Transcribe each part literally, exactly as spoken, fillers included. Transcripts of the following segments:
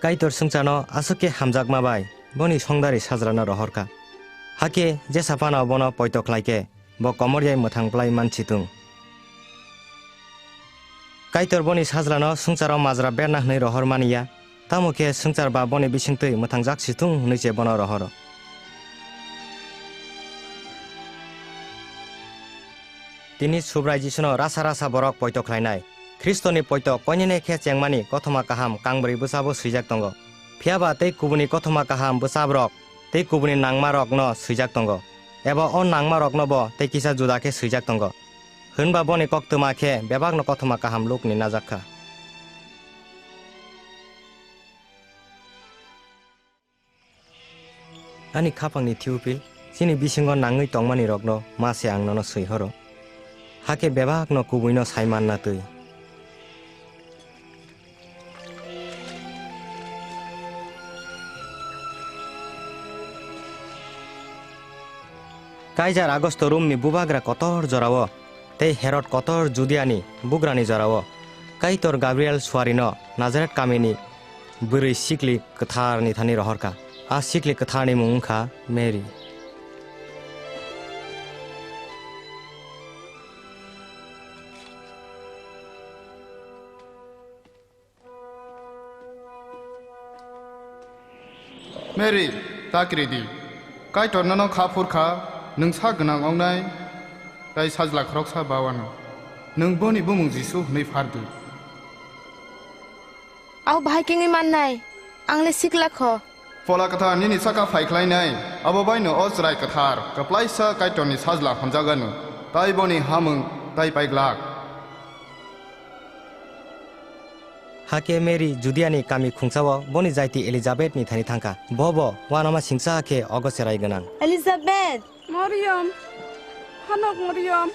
Kaitor swngcharno aswk khe hamjakma bai boni songdari sajlano rohor kha. Hakhe jesa phano bono poito khlai khe, bo komor yai mwthang plai man si thung. Kaitor boni sajlano swngcharo majra berna hwnwi rohor mani ya, tamo khe swngchar ba boni bisingtwi mwthangjak si thung hwnwi se bono rohoro. Tini Subrai Jisuno rasa rasa borok poito khlainai. Khristoni poito koinene khe chengmani kothoma kaham kangbrwi bwsabo swijak tongo. Phiya ba tei kubuni kothoma kaham bwsabrok tei kubuni nangmarokno swijak tongo. Eba o nangmarokno bo tei kisa juda khe swijak tongo. Hwnba boni koktwma khe bebakno kothoma kaham lukni najak kha. Ani khapangni Theophil, chini bisingo nangwi tongmanirokno ma se ang nono swi horo. Hakhe bebakno kubuino sai manna twi. Kaijar Augusto Romni bubagra kotor jorao tei Herod kotor Judiani bugrani jorao Kaitor Gabriel suarino Nazaret kamini bwrwi sikli kwtharni thani rohorkha. A sikli kwtharni mung wngkha Mary. Mary, ta kiri di. Kaitor nono kha phur kha, nwng sak gwnang wngnai, tei sajla khoroksa ba uanw. Nwng boni bumung Jisu hwnwi phar di. Au bahai khe wngwi mannai, ang le sikla kho. Phola Kwthar nini saka phai khlainai, abo baino o chwrai kwthar, kwplaisa Kaitorni sajla hwnjaganw, tai boni hamung tai pai glak. Hakhe Mary Judiani kami khungsao boni jaiti Elizabethni thani thangkha. Bo bo uanama singcha khe ogo cherai gwnang. Elizabeth! Mariam! Hanok Mariam!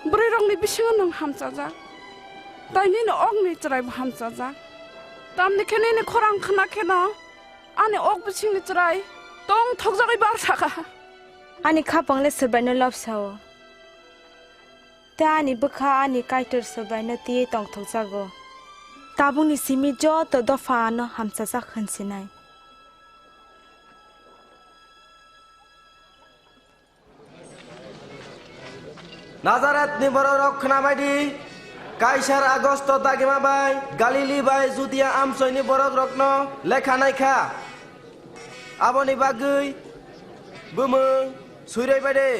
Bwrwirokni bisingo nwng hamchajak. Tai nini okni chwraibo hamchajak. Tamni khe nini khorang khna kheno ani ok bisingni chwrai tong thokjagwi bar sakha. Ani khapang le Subraino lobsao. Tei ani bwkha ani Kaitor Subraino twiwi tongthokjago. Tabukni simi joto dopha ano hamchajak hwnsinai. Nazaretni borokrok khnabai di, Kaisar Augusto dagima bai Galili bai Judia amchoini borokrokno lekha naikha. Aboni bagwi bumung suiraibai de.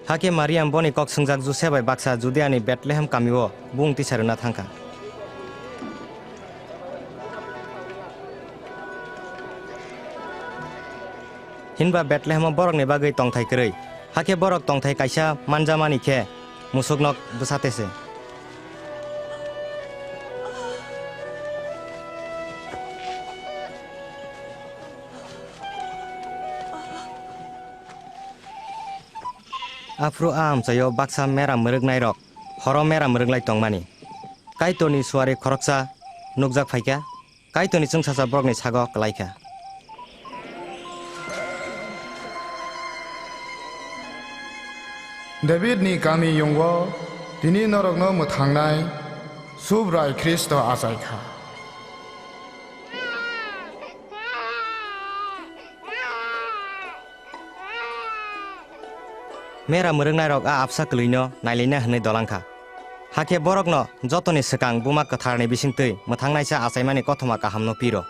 Hakhe Mariam boni kok swngjak Josep bai baksa Judiani Bethlehem kamio bung tisa rwna thangkha. Hinba Bethlehemo borokni bagwi tongthai kwrwi, hakhe borok tongthai kaisa manjamani khe musuknok bwsa tese. Aphuru a amchaio baksa mera mwrwknairok horo mera mwrwklai tongmani. Kaitorni suari khoroksa nukjak phaikha. Kaitorni chwngsacha borokni sago kwlaikha. Davidni kami yungo tini norokno mwthangnai Subrai Khristo achaikha. Mera mwrwknairok a apsa kwlwino nailaina hwnwi dolangkha. Hakhe borokno jotoni swkang Buma Kwtharni bisingtwi mwthangnaisa achaimani kothoma kahamno piro.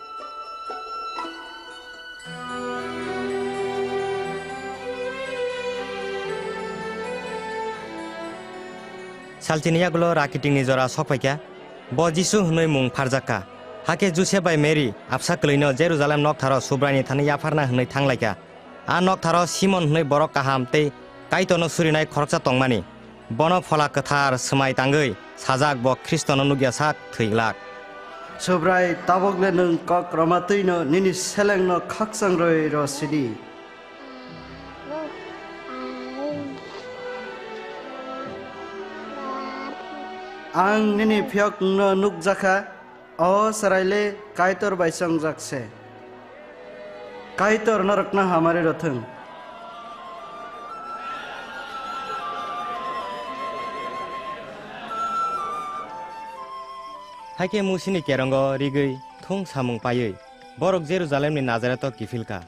Salchini yagulo rakitingni jora sokphaikha, bo Jisu hwnwi mung pharjakkha. Hakhe Josep bai Mary apsa kwlwino Jerusalem noktharo Subraini thani yapharna hwnwi thanglaikha. A noktharo Simon hwnwi borok kaham tei Kaitorno surinai khoroksa tongmani. Bono Phola Kwthar swmai tangwi sajak bo Khristono nukya sak thwi glak. Subrai, tabukle nwng kok rwma twino nini selengno khakchang rwi rw sidi. Ang nini phiyok nwngno nukjakha, o chwraile Kaitor bai chongjak se. Kaitor norokno hamari rwthwng. Hakhe Musini kerongo rigwi thung samung paiwi borok Jerusalemni Nazareto kiphil kha.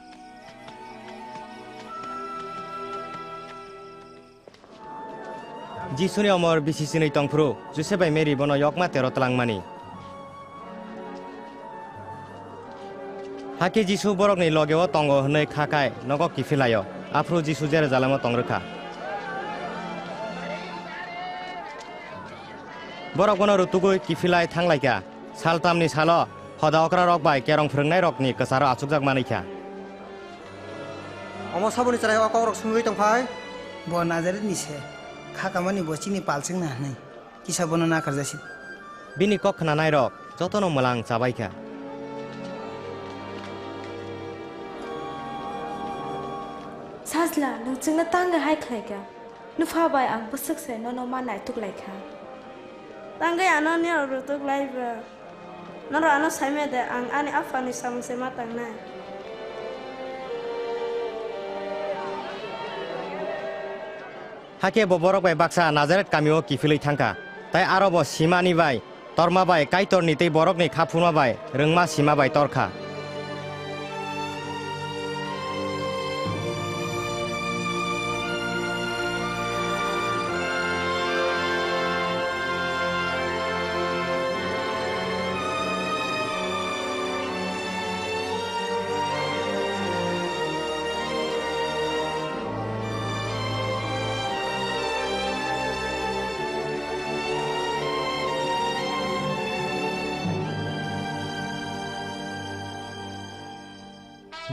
Jisuni omor bisi sinwi tongphuru Josep bai Mary bono yokma tero twlangmani. Hakhe Jisu borokni logeo tongo hwnwi kha khai nogo kiphil lai-o. Aphuru Jisu Jerusalemo tong rwkha. Borok bono rutugwi kiphil lai thang lai kha. Saltamni salo hoda okrarok bai kerong phrwngnairokni kwcharo achukjak manwi kha. Omo saboni chwrai o kokrok swngwi tong phai. Bo Nazaretni se, kha kamani bo chini pal chwngna hwnwi kisa bono nakarjasi. Bini kok khnanairok jotono mwlang chabai kha. Sajla, nwng chwngno tangwi hai khlai kha. Nupha bai ang bwswk se nono ma naituk lai kha. Tangwi ano nirok rwtuk lai ba? Norok ano saimaya de, ang ani aphani samung se ma tangnai. Hakhe bo borok bai baksa Nazaret kamio kiphilwi thang kha, tei aro bo simani bai torma bai Kaitorni tei borokni kha phurma bai rwngma sima bai tor kha.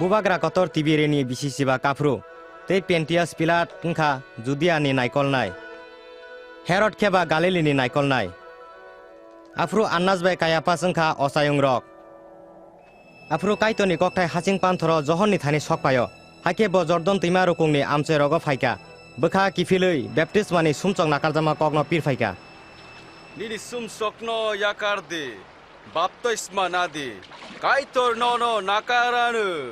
Bubagra kotor Tiberiani bisi chiba kaphru, tei Pontius Pilat wngkha Judiani naikolnai, Herod khe ba Galilini naikolnai. Aphuru Annas bai Kaiapas wngkha ochayungrok. Aphuru Kaitorni kokthai hasing panthoro Johonni thani sok phaio. Hakhe bo Jordan twima rukungni amchoirogo phaikha, bwkha kiphilwi baptismani sumsok nakarjakma kokno pir phaikha. Nini sumsokno yakar di, baptisma na di, Kaitor nono nakar anw.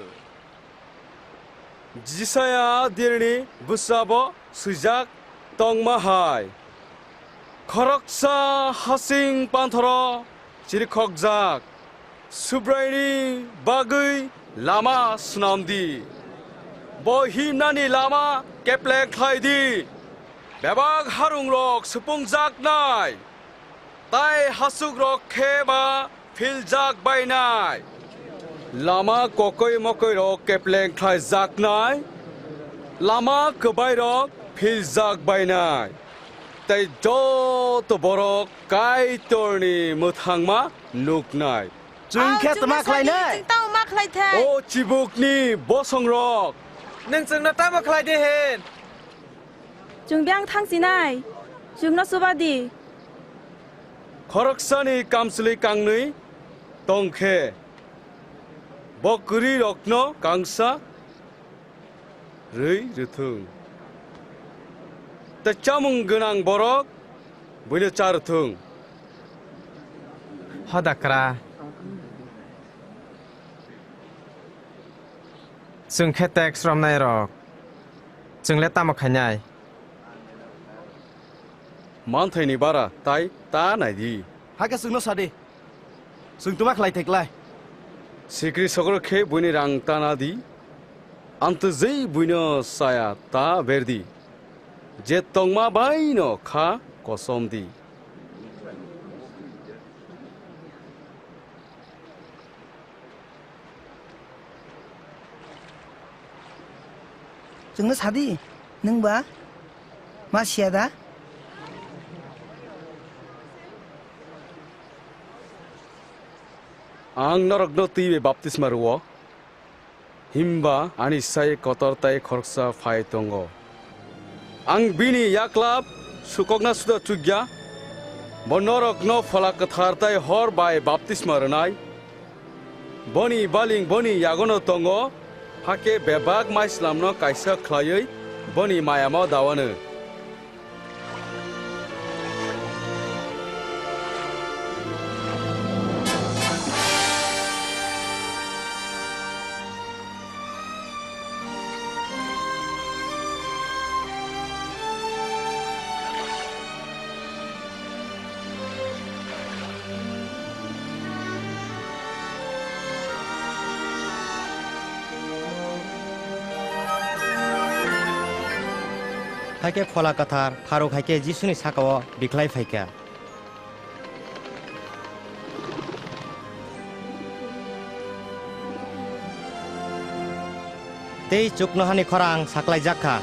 Jisaya dirni bwsabo swijak tongma hai, khoroksa hasing panthoro chirikhokjak, Subraini bagwi lama swnam di. Bo himnani lama kepleng khlai di. Bebak harungrok supungjaknai, tai hasukrok khe ba philjak bainai. Lama kokoi mokoirok kepleng khlaijaknai, lama kwbairok philjak bainai, tei joto borok Kaitorni mwthangma nuknai. Chwng khe tama khlainai? Chwng tamo ma khlai thai? O chibukni bosongrok, nwng chwngno tamo khlai di hin? Chwng biyang thang sinai, chwngno chuba di. Khoroksani kamchwlwi kangnwi tong khe, bo kwrwirokno kangsa rwi rwthwng, tei chamung gwnang borok buino cha rwthwng. Hoda kra. Chwng khe tax romnairok, chwng le tamo khainai? Manthaini bara tai ta nai di. Hakhe chwngno sa di, chwng tma khlai thai klai? Sikri sokro khe buini rang ta na di, amtwjwi buino chaya ta ber di, je tongma bai no kha kosom di. Chwngno sa di, nwng ba ma siya da? Ang norokno twi bai baptisma rw-o, himba ani sai kotor tai khoroksa phai tongo. Ang bini yaklap sukokna suda chukya, bo norokno Phola Kwthar tai hor bai baptisma rwnai. Boni baling boni yagono tongo, hakhe bebak maislamno kaisa khlaiwi boni mayamo dawano. Khe Phola Kwthar pharuk hai khe Jisuni sakao bikhlai phai kha. Tei chuknohani khorang saklaijak kha,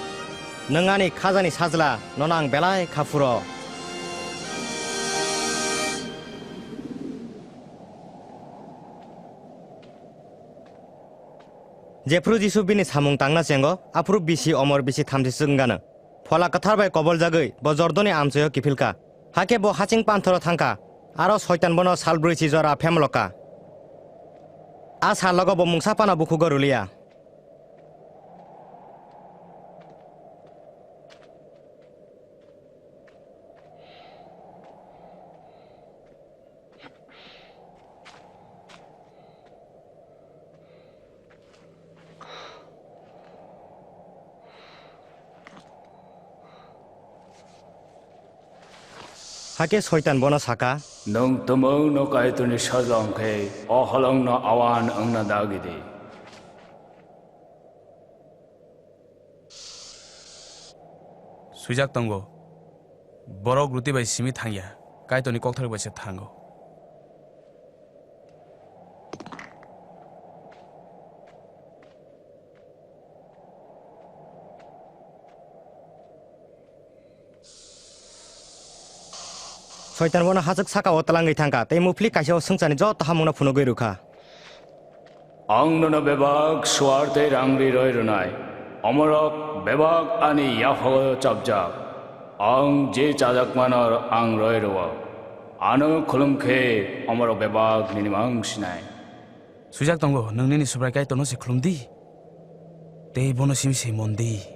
"Nwng ani khajani sajla, nono ang belai kha phuro." Jephru Jisu bini samung tangna chengo, aphuru bisi omor bisi thamchi chwk wngano. Phola Kwthar bai koboljagwi bo Jordoni amchoio kiphil kha. Hakhe bo haching panthoro thang kha, aro Soitan bono sal brwichi jora phemlo kha. A salogo bo mungsa phano bukhugo rwliya. Hakhe Soitan bono saka, "Nwng tumungno Kaitorni sajla wng khe o holongno auan wngna dagi di." Swijak tongo, "Borok ruti bai simi thangya, Kaitorni kokthar bai se thango." Soitan bono hachwk sakao twlangwi thang kha, tei muphlik kaisa o swngcharni joto hamungno phunugwi rw kha. Ang nono bebak suar tei rang ri roi rwnai, omorok bebak ani yaphago chapjak. Ang je chajakmano ang roi rwo, ano khulum khe omorok bebak nini mang sinai. Swijak tongo, nwng nini Subrai Kaitorno se khulum di, tei bono simi se mon di.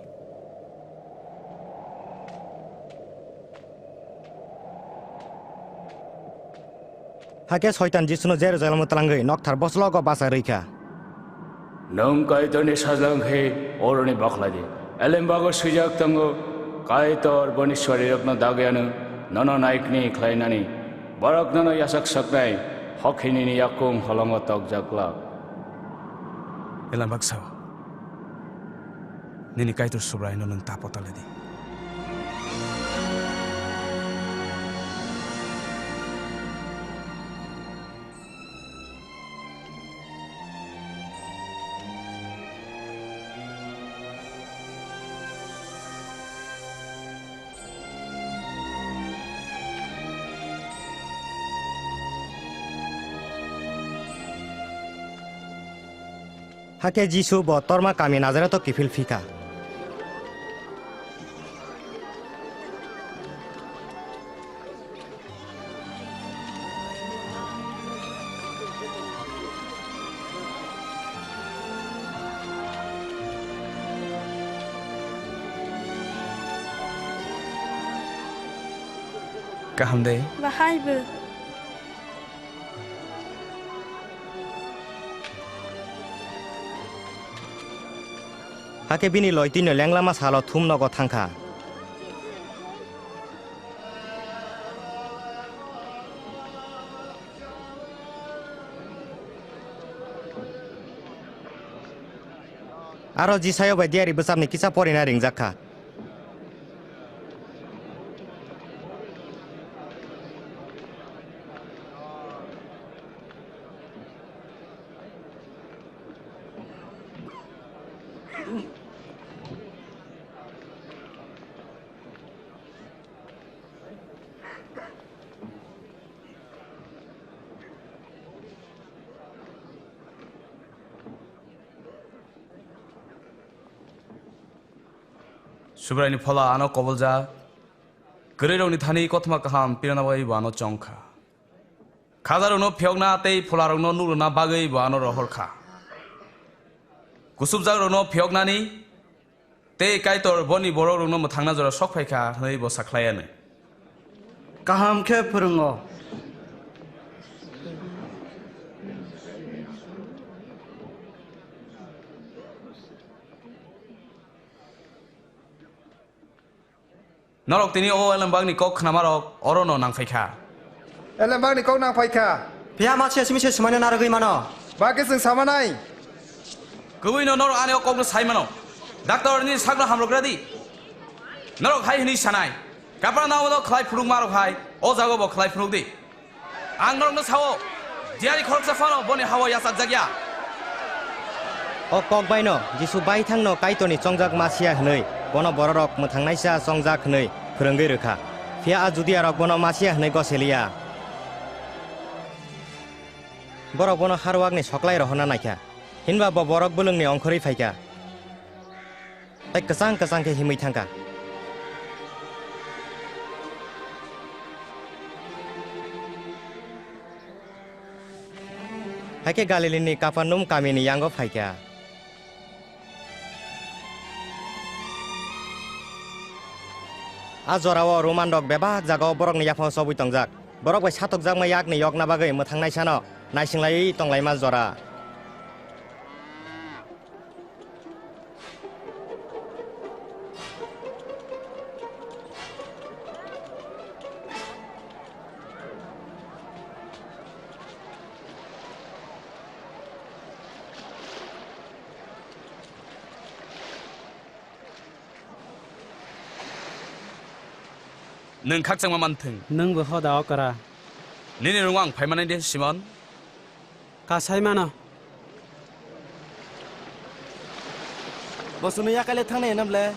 Hakhe Soitan Jisuno Jerusalemo twlangwi nokthar boslogo bacha rwi kha. Nwng Kaitorni sajla wng khe oroni bakhlai di. Elembago swijak tongo, "Kaitor boni suarirokno dagwi anw, nono naikni khlainani. Borok nono yachak saknai, hokhinini yakung holongo tokjak glak." Elembak sao, "Nini Kaitor Subraino nwng ta potale di." Hakhe Jisu bo torma kami Nazareto kiphil phi kha. Kaham de? Bahai bo. Hakhe bini loitwino lenglama salo thum nogo thang kha. Aro Jisaio bai diyari bwsapni kisa porina ringjak kha. Subraini phola ano koboljak, kwrwirokni thani kothoma kaham pirana bagwi bo ano chong kha. Khajarokno phiyokna tei pholarokno nukrwna bagwi bo ano rohor kha. Kuchukjakrokno phiyoknani tei Kaitor boni borokrokno mwthangna jora sok phai kha hwnwi bo sakhlai anw. Kaham khe phwrwngo. Norok tini o elembakni kok khnamarok orono nang phai kha. Elembakni kok nang phai kha. Phiya ma se simi se swmaino narwgwi mano. Ba khe chwng sama nai. Kwbwino norok ani o kokno sai mano. Doctor, nini sakno hamrok rw di. Norok hai hwnwi sanai, Kapernaum-o khlai phunukmarok hai o jagao bo khlai phunuk di. Ang norokno sao, diyari khoroksa phano boni ha-o yachakjak ya. O kok baino Jisu baithangno Kaitorni chongjak Masia hwnwi, bono bororok mwthangnaisa chongjak hwnwi phwrwngwi rwkha. Phiya a Judiarok bono Masia hwnwi goseliya. Borok bono harwakni soklai rohorna naikha, hinba bo borok bwlwngni ongkhorwi phaikha. Tei kwchang kwchang khe himwi thangkha. Hai khe Galilini Kapernaum kamini yango phaikha. A jorao Romanrok bebak jagao borokni yaphang chobwi tongjak. Borok bai satokjakma yakni yokna bagwi mwthangnaisano naisinglaui tonglaima jora. Nwng khakchangma manthwng. Nwngbo hoda okra. Nini rwngo ang phaimanai de, Simon? Kasai mano. Bo chwngno yakai le thangnai hwnam le?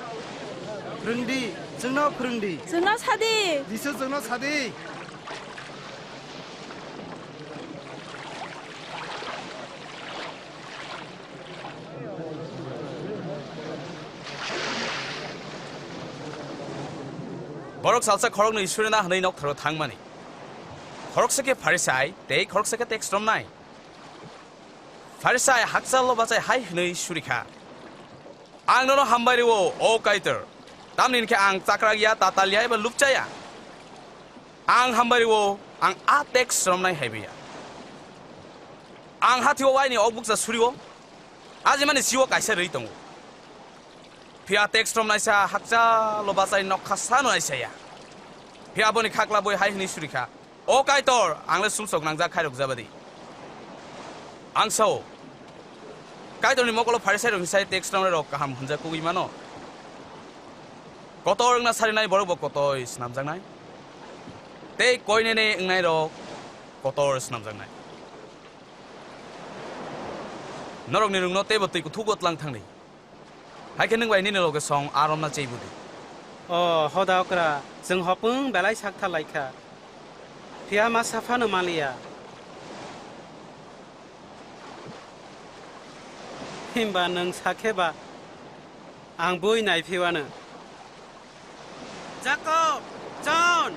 Phwrwngdi, chwngno phwrwngdi. Chwngno sadi. Jisu chwngno sadi. Borok salsa khoroknwi surina hwnwi noktharo thangmani. Khoroksa khe Pharisai tei khoroksa khe teks romnai. Pharisai hakchalo bachai hai hwnwi surikha, "Ang nono hambai rwo, o Kaitor, tamni hwn khe ang chakrak ya, tatal ya eba lupcha ya. Ang hambai rwo, ang a teks romnai hai ya. Ang hathio waini ok bukcha surio, ajimani sio kaisa rwi tongo. Phiya teks romnaisa hakchalo bachai nokha sano naisa ya. Phiya boni khakla boi hai hwnwi surikha, 'O Kaitor, ang le sumsok nangjak khairok jabadi.' Ang sao, Kaitorni mokolo Pharisairokni sai teks romnairok kaham hwnjak kugui mano. Kotor wngna sarinai borokbo kotoi snamjaknai, tei koinene wngnairok kotor snamjaknai. Norokni rwngno teibo twi kuthugo tlang thangdi. Hai khe nwng bai nini loge song a romna chei budi. O hoda okra, chwng hopung belai sak tha lai kha. Phiya ma saphano maliya. Himba nwng sakhe ba ang bui nai phiwano. Jakob, Jon!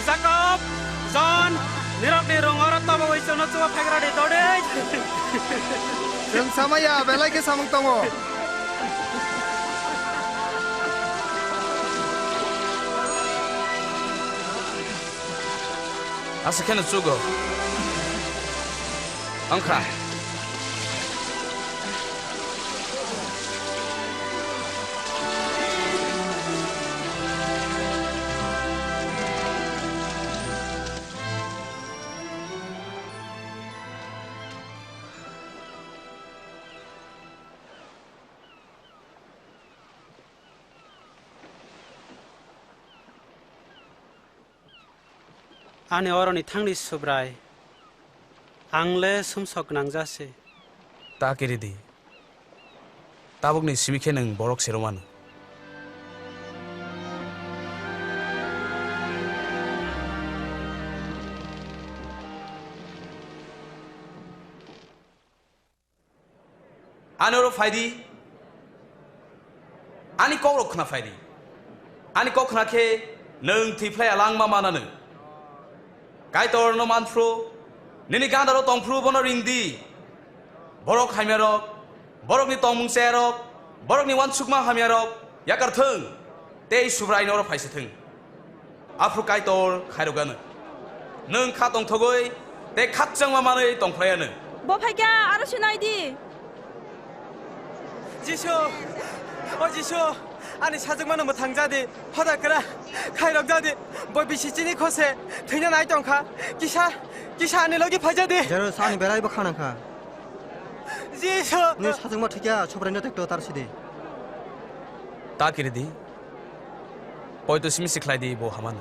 Jakob, Jon, nirokni rung oro tobogwi chwngno chuba phaikra di, dodei. Chwng samaya, belai khe samung tongo. Aswk kheno chugo. Ongkha. Ani oroni thangni Subrai, ang le sumsok gwnang jase. Ta kiri di. Tabukni simi khe nwng borok se romano. Ani oro phai di. Ani kok rok khna phai di. Ani kok khna khe nwng thwi phlai ya langma mana nwng. Kaitor no man phru, nini ganda ro tong phru bono ring di. Borok hamya rok, borok ni tongmung chaya rok, borok ni uansukma hamya rok yakar thung, tei Subrai no oro phai se thung. Aphuru Kaitor khairok anw. Nwng kha tongthogwi tei khakchangma manwi tong phlai anw. Bo phaikha, aro se nai di. Jisu, o Jisu, ani sajwkmano mwthang ja di, hoda kwra khairok ja di, bo bisi chini khose thwina nai tongkha, kisa, kisa ani logi phai ja di. Jero sani berai bo khanang kha. Jisu. Ni sajwkma thikya, Subraino tekto tar sidi. Ta kiri di. Poito simi sikhlai di bo hamano.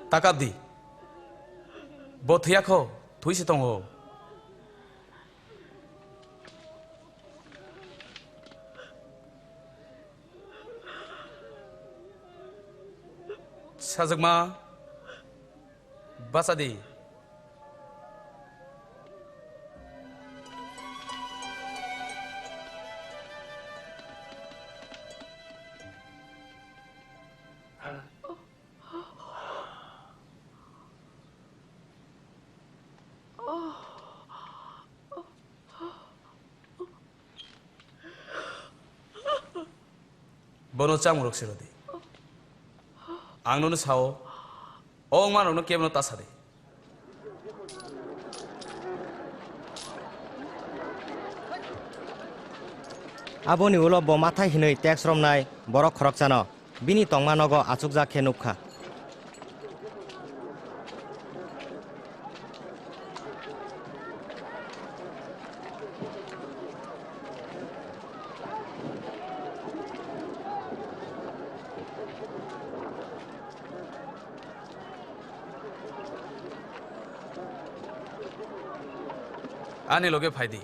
Takap di. Bo thwiya kho, thwi se tongo. Sajwkma, bacha di. Bono chamung rok se rw di. Ang nono sao, o wngma rokno kebo no ta sa di. Aboni ulo bo mathai hinwi teks romnai borok khoroksano bini tongma nogo achukjak khe nukha. Ani loge phai di.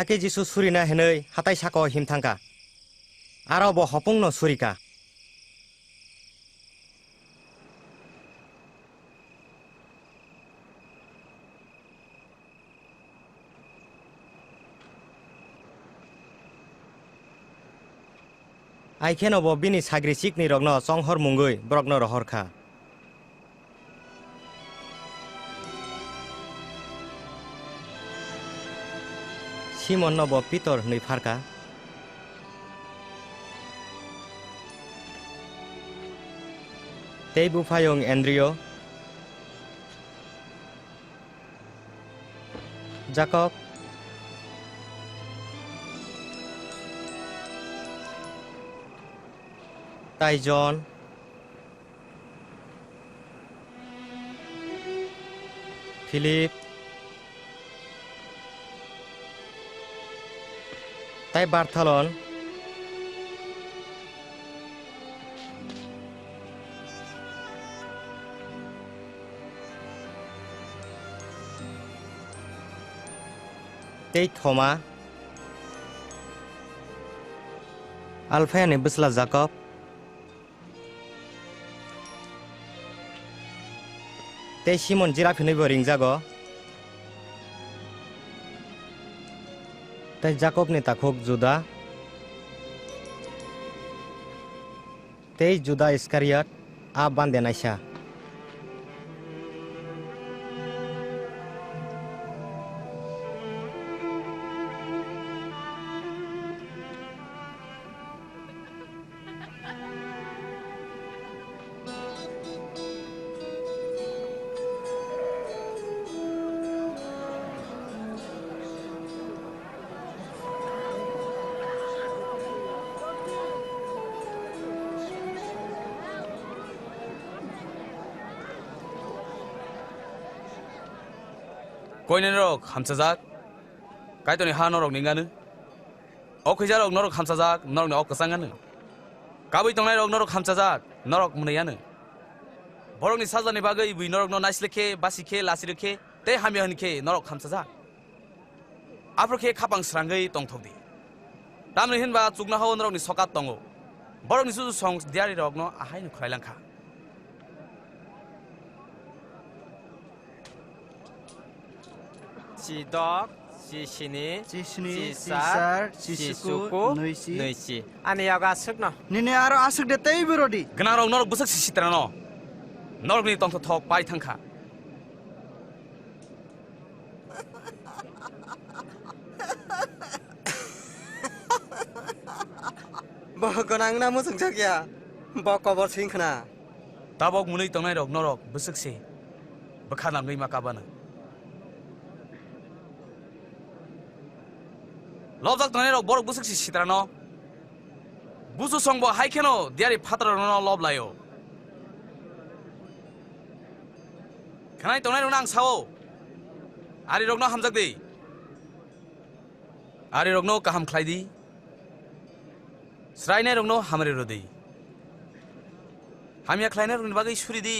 Hakhe Jisu surina hinwi hatai saka-o him thangkha. Aro bo hopungno surikha. Aikheno bo bini sagri chiknirokno chonghor mungwi borokno rohor kha. Simonno bo Pitor hwnwi phar kha. Tei buphayung Andriyo. Jakob tai Jon, Philip tai Bartholon, tei Thoma, Alphayani bwsla Jakob, tei Simon Jirap hinwi bo ringjago, tei Jakobni takhuk Juda, tei Juda Iskariot, a bande naisa. Koinani rok hamchajak, Kaitorni ha norok ni wnganu. O khwijarok norok hamchajak, norokni o kwchang wnganu. Kabui tongnai rok norok hamchajak, norok mwnwi wnganu. Borokni sajlani bagwi bui norokno naisle khe, basi khe, lachirwi khe, tei hamya hwn khe norok hamchajak. Aphuru khe khapang srangwi tongthok di. Tamni hinba chuknoha-o norokni sokat tongo. Borokni chuchusong diyarirokno ahaino khlai lang kha. Chidok, chisini, chisini, chisar, chisar, chisuku, chisuku, nuisi. Nuisi. Ani yago aswkno. Nini aro aswk de tei bwrw di. Gwnangrok norok bwswk si sitrano. Norokni tongthok thok pai thang kha. Bo gwnang na muchungjak ya? Bo kobor sing khna. Tabok mwnwi tongnairok norok bwswk se bwkha nangwi ma kabano. Lobjak tongnairok borok bwswk se sitrano. Busu songbo hai kheno diyari phatarrokno lob laio. Khnai tongnairokno ang sao, arirokno hamjak di. Arirokno kaham khlai di. Srainairokno hamri rw di. Hamya khlainairokni bagwi suri di.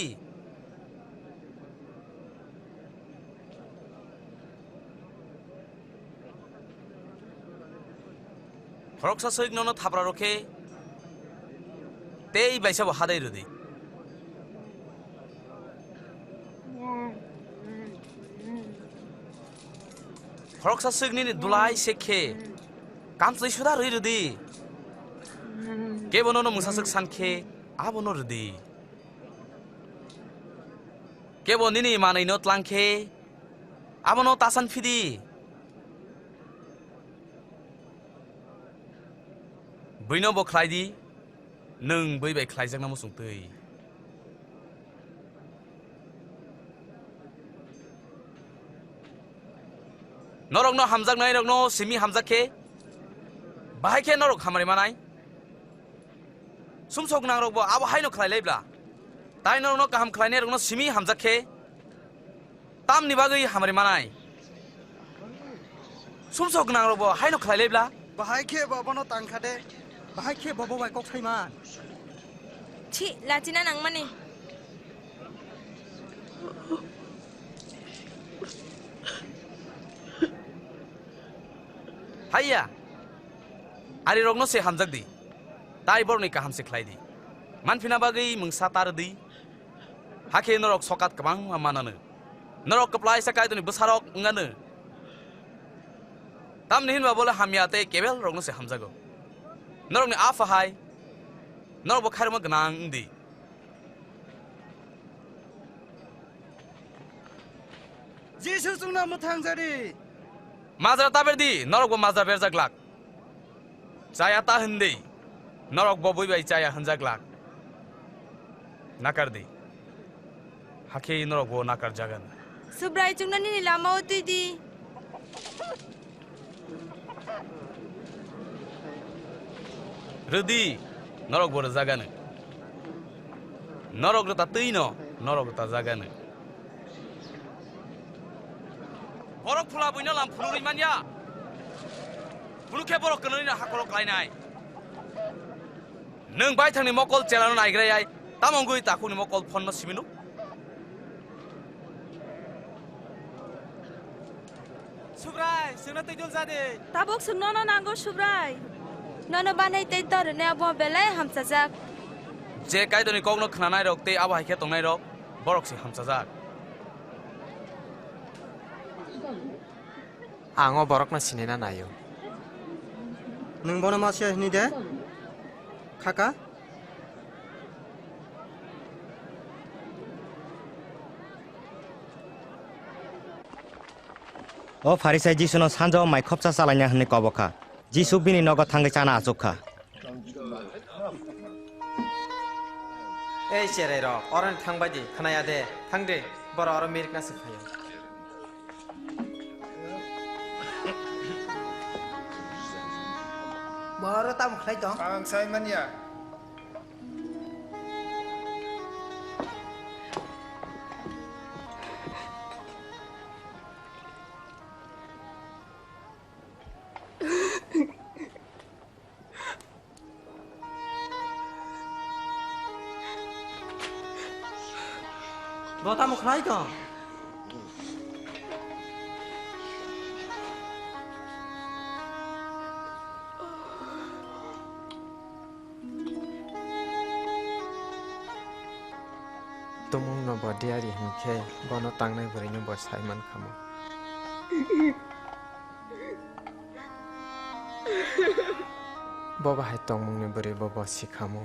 Khoroksa swk nono thapra rw khe tei baisa bo hadai rw di. Khoroksa swk nini dulai se khe kamchlwi suda rwi rw di. Kebo nono mungsa swk san khe abono rw di. Kebo nini manwino tlang khe abono ta san phi di. Buino bo khlai di, nwng bui bai khlaijakna muchung twi. Norokno hamjaknairokno simi hamjak khe, bahai khe norok hamari manai. Sumsok gwnangrokbo abo haino khlai lai bla. Tai norokno kaham khlainairokno simi hamjak khe, tamni bagwi hamari manai? Sumsok gwnangrokbo haino khlai lai bla. Bahai khe bo bono tang kha de. Bahai khe bo bo bai kok sai man. Chi, lachina nangmani. Haiya, arirokno se hamjak di, tai borokni kaham se khlai di. Manphina bagwi mungsa tar di, hakhe norok sokat kwbangma mananw. Norok kwplaisa Kaitorni bwsarok wnganw. Tamni hinba bole hamya tei kebelrokno se hamjago. Norokni Apha hai norokbo khairokma gwnang wng di. Jisu chwngno mwthang jadi. Majra ta ber di, norokbo majra berjak glak. Chaya ta hwn di, norokbo bui bai chaya hwnjak glak. Nakar di, hakhe norokbo nakar jagan. Subrai chwngno nini lama-o twi di. Rwdi, norokbo rwjaganw. Norok rwta twino, norok rwta jaganw. Borok phula buino lam phunugwi manya. Phunuk khe borok kwnwino hakoro klainai. Nwng baithangni mokol chelano naigrayai, tamo wngwi takhukni mokol phonno simino? Subrai, chwngno twi dul jadi. Tabuk chwng nono nango, Subrai. Nono banai tei torne abo belai hamchajak. Je Kaitorni kokno khnanairok tei abo hai khe tongnairok, borok se hamchajak. Ang o borokno sinina naio. Nwng bono Masia hini de? Khaka? O Pharisai Jisuno sanjao mai khopsa chalaina hwnwi kobo kha. Jisu bini nogo thangwi chana achuk kha. Ei cherai rok, oroni thang bai di, khnaya de, thang de, borok oro mirikna se phaio. Bo oro tamo khlai tong? Ang sai manya. Bo tamo khlai tong? Tumungno bo diari hinkhe bono tangnai bwrwino bo sai mankha mo. Bo bahai tongmungni bwrwi bo bo sikhamo.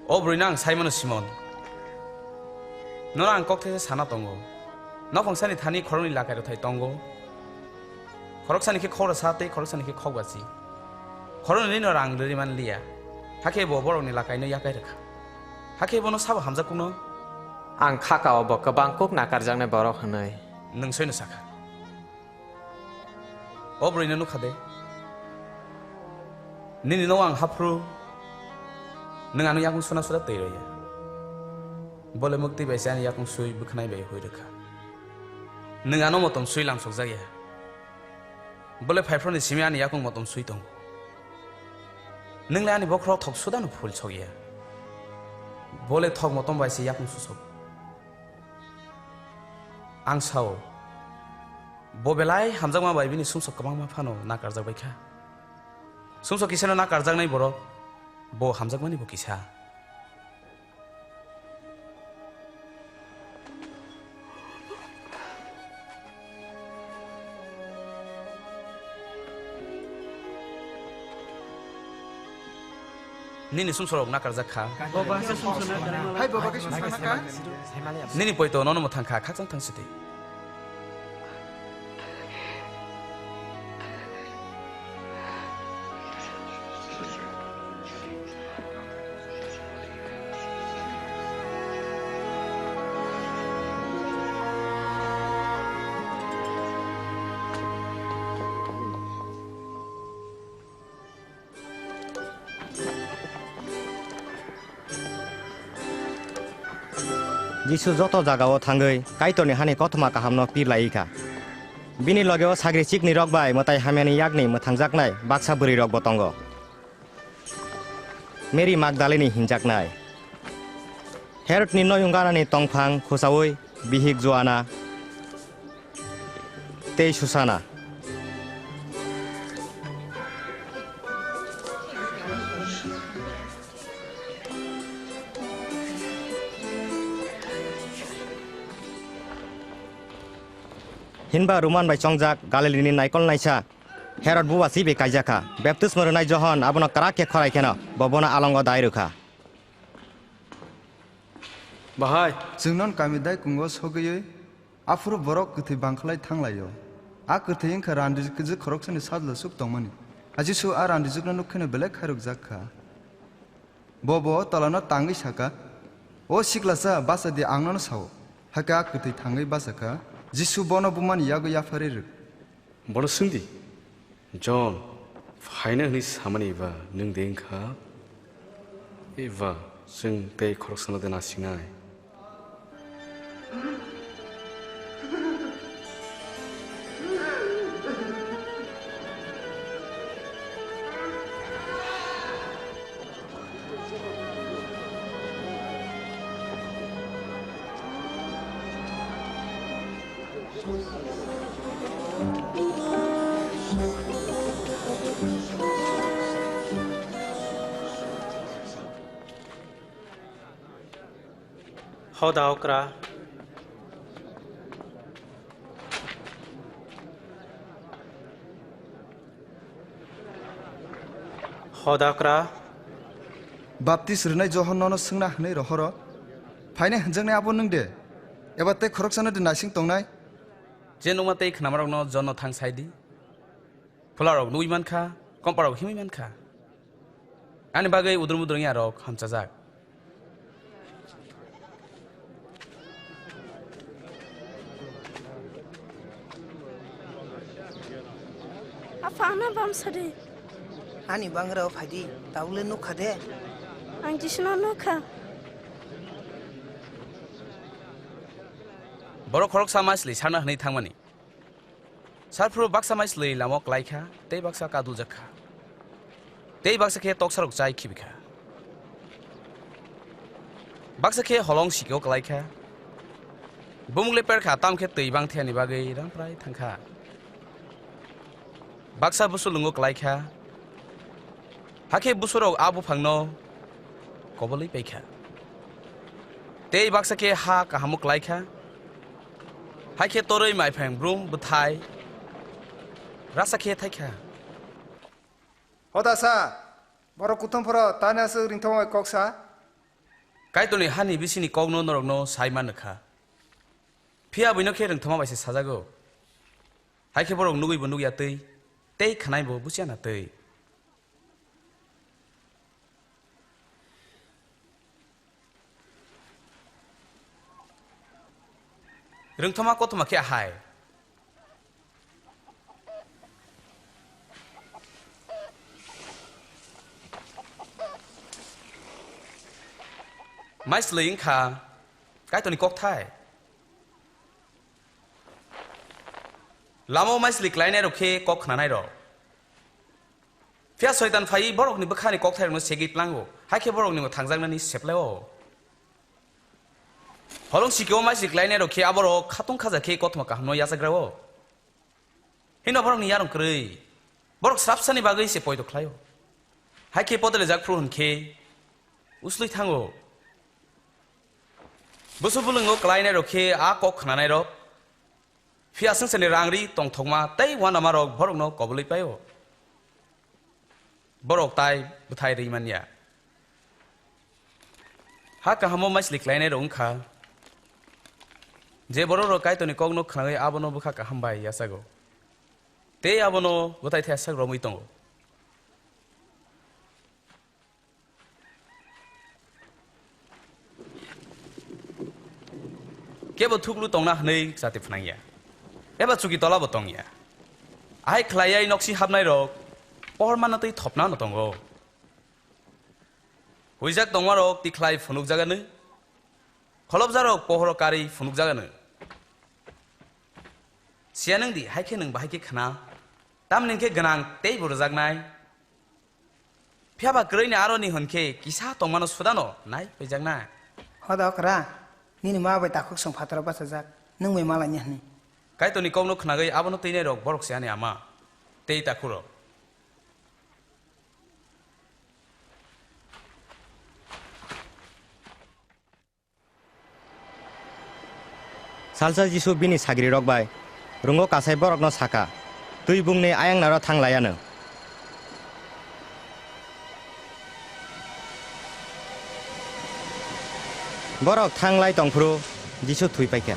O bwrwino ang saimano Simon. Nono ang kok these sana tongo. Nokhongsani thani khoroknwi lakai rwthai tongo. Khoroksani khe khok rwsa tei khoroksani khe khok bachi. Khoroknwino rang rwrwi man liya. Hakhe bo borokni lakaino yakai rwkha. Hakhe bono sabo hamjak kukno. Ang kha ka-o bo kwbang kuk nakarjaknai borok hwnwi. Nwng soino sakha. O bwrwino nukha de. Nini nogo ang haphru. Nwng ano yakung suna sura twi rwya. Bole muktwi bai se ani yakung sui bwkhnai bai hui rwkha. Nwng ano motom sui lamsokjakya. Bole phaiphroni simi ani yakung motom sui tongo. Nwng le ani bokhorok thok sudano phul sokya. Bole thok motom bai se yakung susok. Ang sao, bo belai hamjakma bai bini sumsok kwbangma phano nakarjak bai kha. Sumsok kisano nakarjaknai borok, bo hamjakmani bo kisa. Nini sumsorok nakarjak kha. Hai, bo bagwi sumsok nakar. Nini poito nono mwthang kha, khakchang thang sidi. Jisu joto jagao thangwi Kaitorni hani kothoma kahamno pir lai kha. Bini logeo sagri chiknirok bai mwtai hamyani yakni mwthangjaknai baksa bwrwirokbo tongo. Mary Magdalini hinjaknai, Herodni noyung ganani tongphang khusaui bihik Joana tei Susana. Hinba Ruman bai chongjak Galilini naikol naisa Herod buba chibi kaijakha. Baptisma rwnai Johon abono kwrak khe khorai kheno bo bono alongo dai rwkha. Bahai, chwng non kami dai kungo sogwiwi, aphuru borok kwthwi bangkhlai thanglaio. A kwthwi wngkha randijwk khoroksani sajla suk tongmani. A Jisu a randijwkno nuk kheno belai khairokjak kha. Bo bo tolano tangwi saka, "O siklasa, bacha di, ang nono sao." Hakhe a kwthwi thangwi bachakha. Jisu bono bumani yago yapharwi rwk. Bono swng di, "John phaina hwnwi samani eba nwng de wngkha? Eba chwng tei khoroksano de nasinai?" Hoda okra. Hoda okra. Baptis rwnai Johon nono swngna hwnwi rohoro. Phainai hwnjaknai abo nwng de? Eba tei khoroksano de naising tongnai? Je nukma tei khnamarokno Johonno thang sai di. Phularok nugwi man kha, komparok himwi man kha. Ani bagwi udur mudur wngya rok hamchajak. Apha, ano bam sadi. Ani bangra o phaidi, tabukle nukha de. Ang Jisuno nukha. Borok khoroksa maisli sarna hwnwi thangmani. Sarphuru baksa maisli lamo kwlai kha, tei baksa kaduljak kha. Tei baksa khe toksarok chai khibi kha. Baksa khe holong sikeo kwlai kha, Bumung le perkha, tamo khe twi bang thani bagwi ramprai thangkha. Baksa busulungo klaikha. Hakhe busurok a buphangno kobolwi paikha. Tei baksa khe ha kahamo klaikha. Hakhe torwi maiphang brum bwthai rasa khe thaikha. Hoda sa, borok kuthum phoro tani aswk ringthoma bai kok sa? Kaitorni hani bisini kokno norokno sai manwkha. Phiya buino khe ringthoma bai se sajago. Hai khe borok nugwi bo nugya twi, tei khnai bo buchiya na twi. Rwngthoma kothoma khe ahai. Maislwi wngkha Kaitorni kokthai. Lama o maislwi klainairok khe kok khnanairok. Phiya Soitan phaiwi borokni bwkhani kokthairokno segwi plango, hai khe borokni bo thangjaknani seplai-o. Holong sikio maislwi klainairok khe aborok khatung khaja khe kothoma kahamno yachagra-o. Hino borokni yarwng kwrwi, borok srapsani bagwi se poito khlai-o. Hai khe podolejak phuru hwn khe uslwi thango. Busu bulwngo klainairok khe a kok khnanairok, phiya swngcharni rang ri tongthokma tei uanamarok borokno kobolwi pai-o. Borok tai bwthai rwi man ya. Ha kahamo maislwi klainairok wng kha, je bororok Kaitorni kokno khnawi abono bwkha kaham bai yachago, tei abono bwthai thaisak romwi tongo. Kebo thuklu tongna hwnwi chati phnang ya, eba chuki tola bo tong ya. Ahai khlaiwi noksi hapnairok pohor manna twi thopna no tongo. Huijak tongmarok tikhlai phunukjagano, kholopjakrok pohoro karwi phunukjagano. Siya nwng di, hai khe nwng bahai khe khna, tamni hwn khe gwnang teibo rwjaknai. Phiya ba kwrwini aroni hwn khe kisa tongmano sudano nai paijaknai. Hoda okra, nini ma bai takhuk chwng phataro bachajak, nwng bai malaini hwnwi. Kaitorni kokno khnagwi abono twinairok borok se ani ama tei takhukrok. Salsa Jisu bini sagrirok bai rungo kasai borokno saka, "Twi bungni ayang naro thang lai anw." Borok thang lai tong phuru Jisu thwi paikha.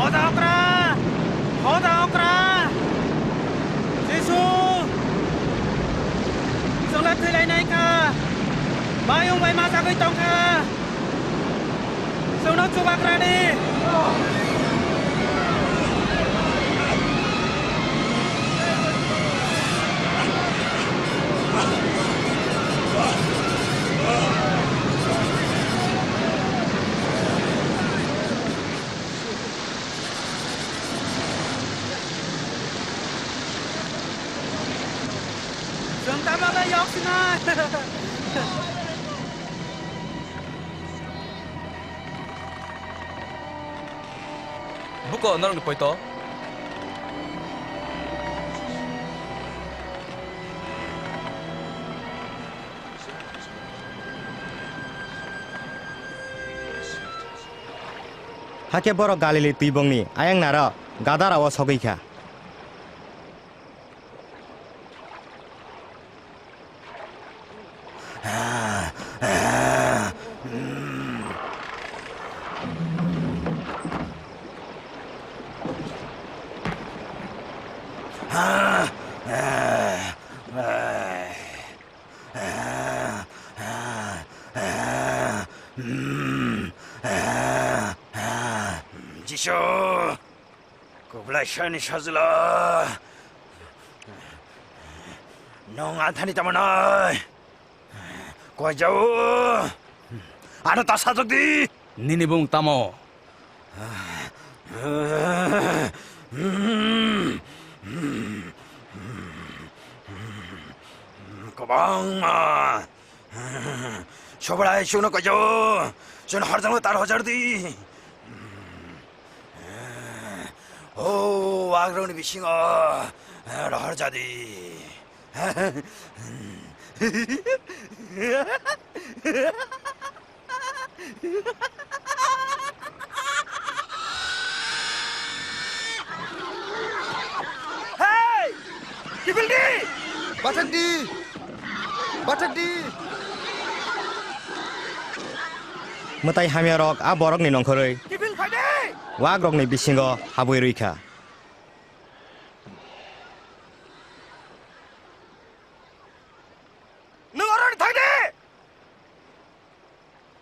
Hoda okra! Hoda okra! Jisu! Chwngla thwilainai kha! Bayung bai ma jagwi tong kha! Chwngno chubakrani! Chwng tamo khe yok sinai. Buko norokni poito. Hakhe borok Galili twibongni ayang naro Gadara-o sogwi kha. Jisu, kublai sani sajla. Nong anthani tamanai. Koi jao. Ano ta sajak di. Nini bung tamo? Kwbangma. Sobrai, chwngno koi jao. Chwngno horjakno tar hojar di. O wagrokni bisingo rohor jadi. Hey! Kiphil di! Bathak di! Bathak di! Mwtai hamya rok a borok ni nongkhorwi. Kiphil phai di! Wak rok ni bisingo habwi rwi kha. Nwng oro ni thang di!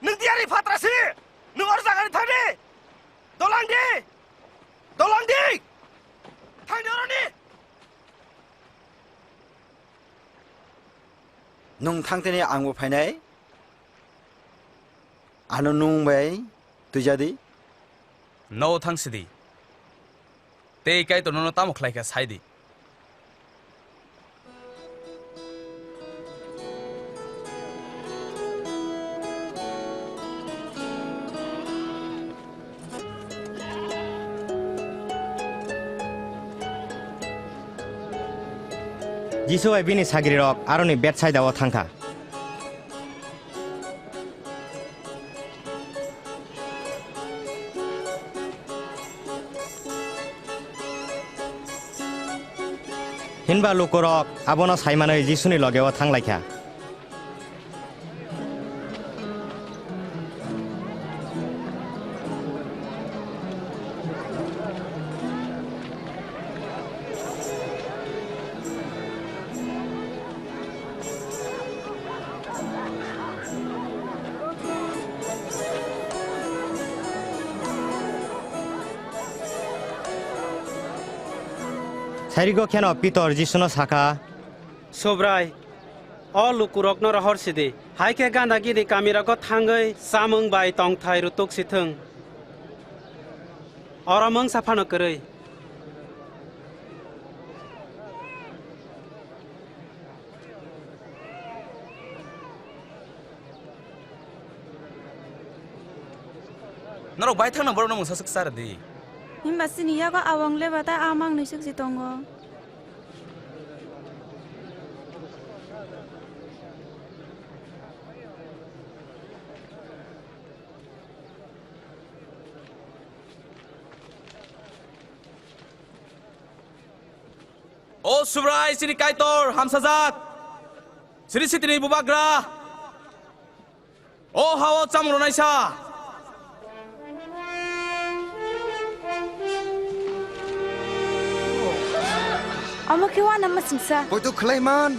Nwng diyari phatra si! Nwng oro jaga ni thang di! Dolang di! Dolang di! Thang di oro ni! Nwng thang tini ang bo phainai. Ano nwng bai twijadi. No thang sidi. Tei Kaitor nono tamo khlai kha sai di. Jisu bai bini sagrirok aroni Betsaida o thang kha. Hinba lukurok abono saimanwi Jisuni logeo thang lai kha. Sairigo kheno Pitor Jisuno sakha, Subrai, o lukurokno rohor sidi, hai khe gana gini kamirogo thangwi chamung bai tongthai rutuk si thung. Oro mungsa phano kwrwi. Norok bai thangna borokno mungsa swk char di. Himba chini yago awang leba ta a mang nwi swk si tongo. O Subrai, chini Kaitor, hamsajak. Sri Sitini Bubagra. O hao chamung rwnaisa. Omo khe uanama singsa. Poito khlai man.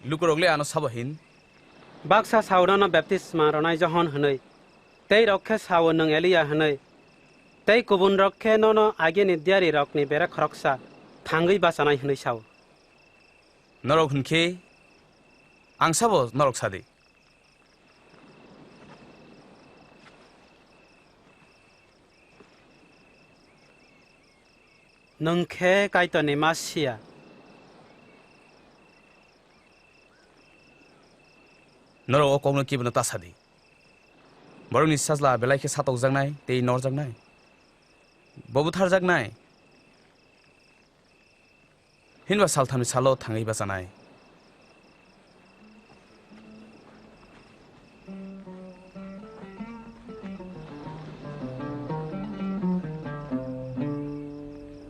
Lukurok le ano sabo hin? Baksa sao nono baptisma rwnai Johon hwnwi, tei rok khe sao nwng Elia hwnwi, tei kubunrok khe nono agini diyarirokni bere khoroksa thangwi bachanai hwnwi sao. Norok hwn khe ang sabo norok sa di. Nwng khe Kaitorni Masia. Norok o kokno kibono ta sadi. Borokni sajla belai khe satokjaknai tei norjaknai. Bo butharjaknai. Hinba salthamni salo thangwi bachanai.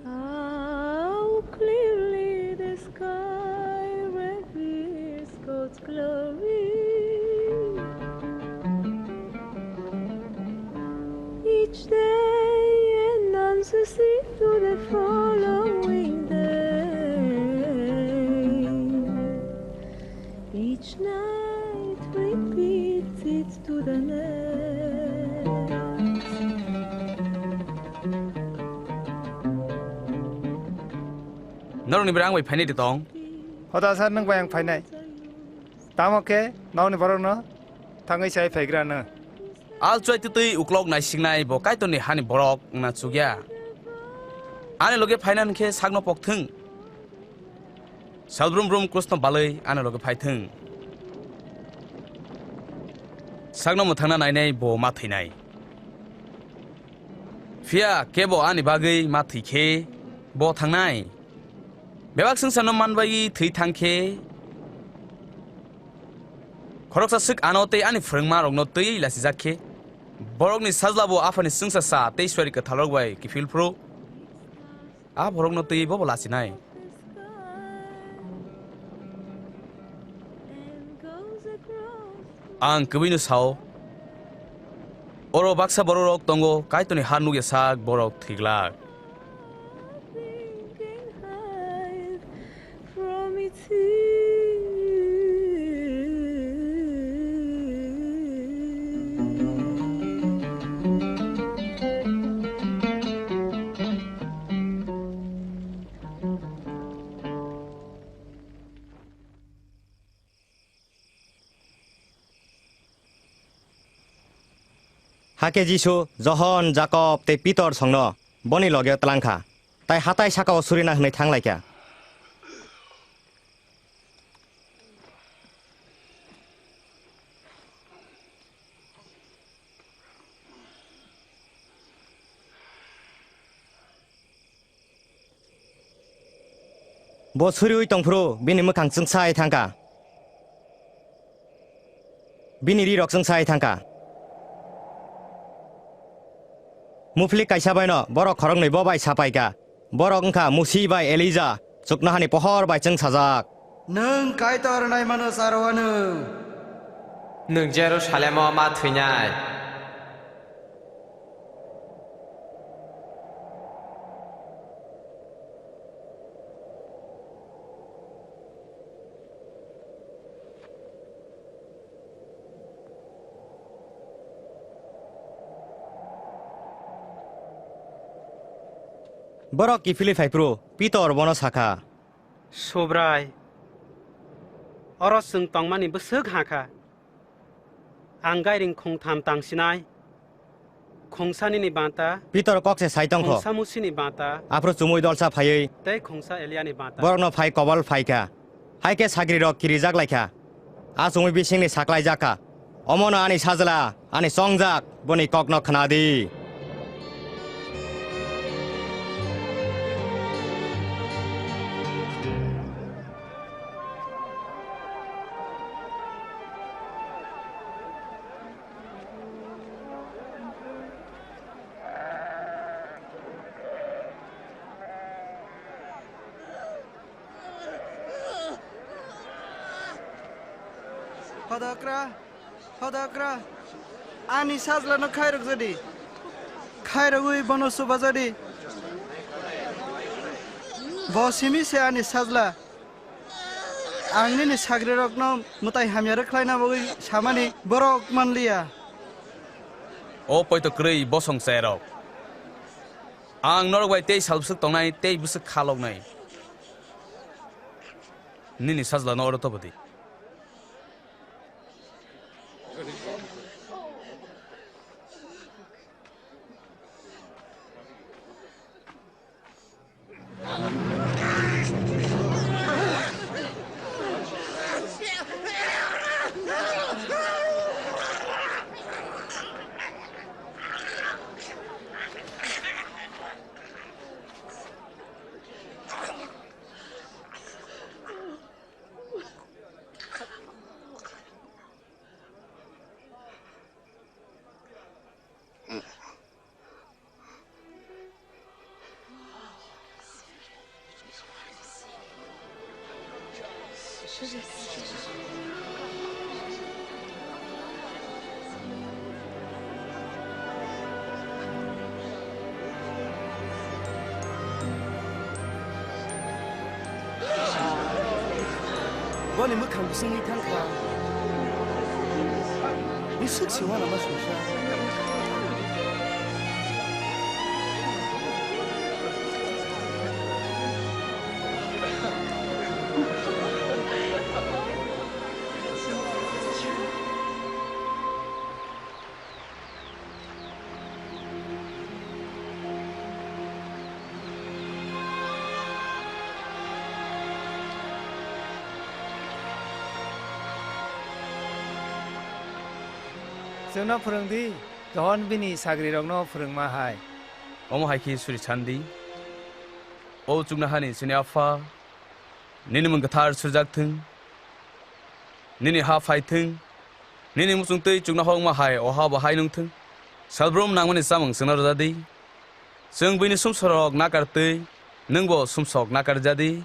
How clearly the sky reveals God's glory. Each day announces it to the following day. Each night repeats it to the next. Norokni bwrang bai phainai de tong? Hoda sir, nwng bai ang phainai. Tamo khe nokni borokno thangwi chai phaigrano. Al chuai twtwi uklok naisiknai bo Kaitorni hani borok wngna chukya. Ani loge phaina hwn khe sakno pokthwng. Sal brum brum krusno balwi ani loge phaithwng. Sakno mwthangna nainai bo ma thwinai. Phiya kebo ani bagwi ma thwi khe bo thangnai. Bebak swngcharno manbai thwi thang khe, khoroksa swk ano tei ani phrwngmarokno twiwi lachijak khe, borokni sajlabo Aphani chwngsacha tei Suari Kwtharrok bai kiphil phuru a borokno twiwi bobo lachinai. Ang kwbwino sao, oro baksa bororok tongo, Kaitorni ha nukya sak borok thwiglak. Hakhe Jisu Johon, Jakob tei Pitor songno boni loge tlang kha, tai hatai saka-o surina hwnwi thang lai kha. Bo suriui tongphuru bini mwkhang chwngsai thangkha. Bini rirok chwngsai thangkha. Muphlik kaisa baino borok khoroknwi bo bai sapaikha. Borok wngkha Musi bai Elija, chuknohani pohor bai chwngsajak. Nwng Kaitor naimano cha rw anw. Nwng Jerusalemo ma thwinai. Borok kiphilwi phai phuru Pitor bono sakha, Subrai, oro chwng tongmani bwswk ha kha. Ang gairing khongtham tangsinai, khongsa nini banta, Pitor kok se sai tongkho. Khongsa Musini banta, aphuru chumui dolsa phaiwi, tei khongsa Eliani banta. Borokno phai kobol phaikha. Hai khe sagrirok kirijak laikha. A chumui bisingni saklaijak kha. Omono ani sajla, ani chongjak, boni kokno khna di. Hodokra, hodokra, ani sajlano khairok jodi, khairogwi bono chuba jodi, bo simi se ani sajla. Ang nini sagrirokno mwtai hamya rwkhlaina bagwi samani borok manliya. O poito kwrwi bosong chayarok, ang norok bai tei sal bwswk tongnai tei bwswk kha loknai. Nini sajlano oro tobodi. Boni mwkhang bisingwi thangkha. Bisik siwa lama sungsa. Chwngno phwrwng di, Johon bini sagrirokno phwrwngma hai. Omo hai khe suri san di, O chuknohani chwngni Apha, nini mung kwthar surjak thung, nini ha phai thung, nini muchung twi chuknohokma hai o ha bo hai nung thung. Salbrum nangmani chamung chwngno rwja di. Chwng buini sumsorok nakar twi nwngbo sumsok nakar rwja di.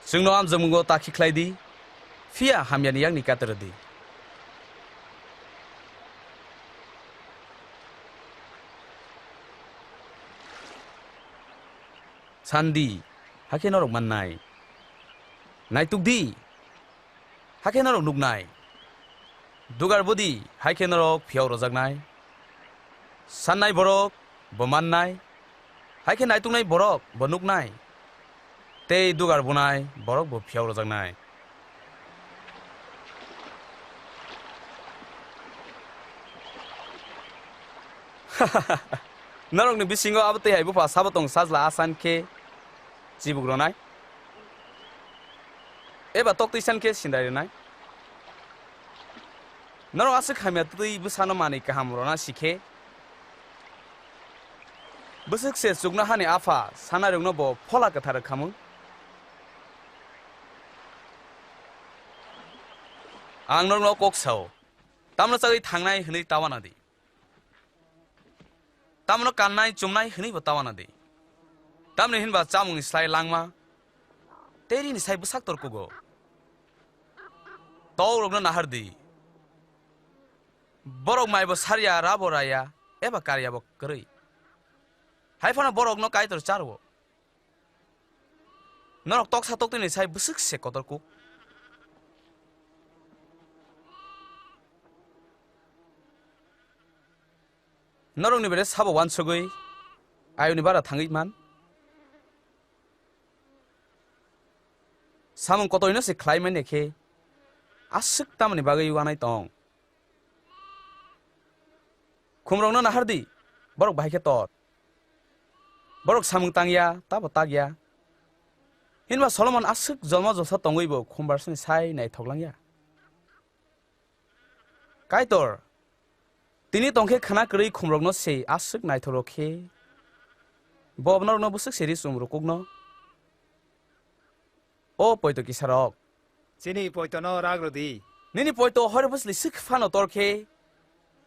Chwngno amjokmungo ta khikhlai di, phiya hamyani yakni kata rw di. San di, hakhe norok mannai. Naituk di, hakhe norok nuknai. Dugar budi, hakhe norok phiyok rojaknai. Sannai borok bo mannai, hakhe naituknai borok bo nuknai. Tei dugar bunai borok bo phiyok rojaknai. Norokni bisingo abo twi hai bupha sabo tong sajla asan khe chibuk rwnai? Eba tok twi san khe sindai rwnai? Norok aswk hamya twi bwsano manwi kaham rwna si khe, bwswk se chuknohani Apha sanarokno bo Phola Kwthar rwkhamung. Ang norokno kok sao, tamno chagwi thangnai hwnwi ta uana di. Tamno kannai chumnai hwnwi bo ta uana di. Tamni hinba chamungni slai langma tei rini sai bwsak tor kugo. Tokrokno nahar di. Borok maibo sarya, rabo raya, eba karyabo kwrwi. Hai phano borokno Kaitor cha rwo. Norok toksa toktwini sai bwswk se kotor kuk. Norokni bere sabo uansugwi ayoni bara thangwi man. Samung kotorino se khlai manya khe aswk tamoni bagwi uanai tong? Khumrokno nahar di, borok bahai khe tor. Borok samung tangya, tabo takya. Hinba Solomon aswk jolma jolsa tongwibo khumbarsani sai naithok langya. Kaitor, tini tongkhe khna kwrwi khumrokno se aswk naithok rw khe, bo norokno bwswk se ri chum rw kukno? O poito kisarok. Chini poitono rak rw di. Nini poito hor bwsli swk phano tor khe,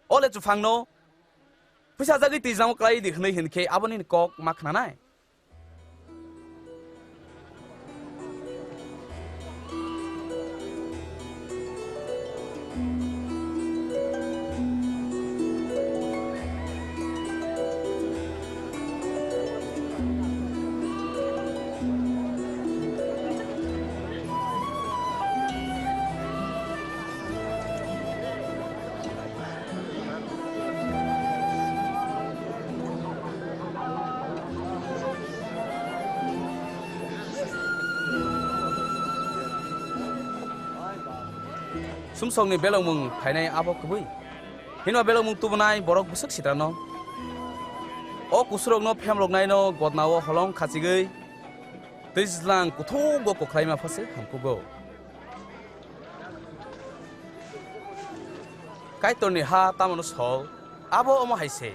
o le chuphangno phuisa jagwi twijlamo klai di hwnwi hwn khe abo nini kok ma khnanai? Sumsokni belokmung phainai abo kwbwi. Hino belokmung tubunai borok bwswk sitrano. O kusurokno phemroknaino godnao holong khachigwi twijlang kuthugo koklaima phase hamkugo. Kaitorni ha tamano sol, abo omo hai se.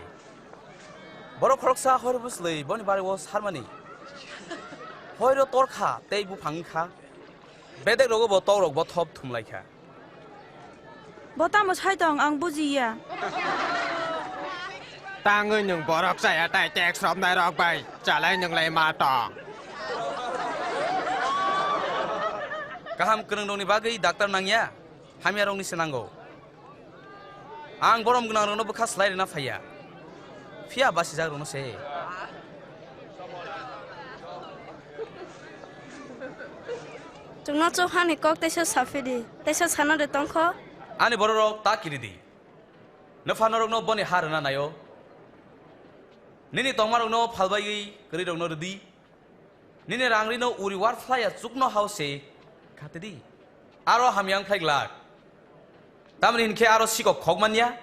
Borok khoroksa hor bwslwi boni bario sarmani. Hoiro tor kha tei buphang wng kha. Bedek rogo bo tok rok bo thop thum lai kha. Bo tamo sai tong ang buji ya. Tangwi nwng borok chaya tai tax romnai rok bai chalai nwng lai ma tong. Kaham kwrwngrokni bagwi daktar nangya, hamyarokni se nango. Ang borom gwnangrokno bwkha slai rwna phaiya, phiya basijakrokno se. Chwngno chuk hani kok teisa saphidi, teisa sana de tongkho. Ani bororok ta kiridi. Nopha norokno boni ha rwna naio. Nini tongmarokno phalbaiwi kwrwirokno rwdi. Nini rangrino uri war phlaiya chukno hao se khatidi. Aro hamya wng phlai glak. Tamni hinkhe aro sikok khok manya,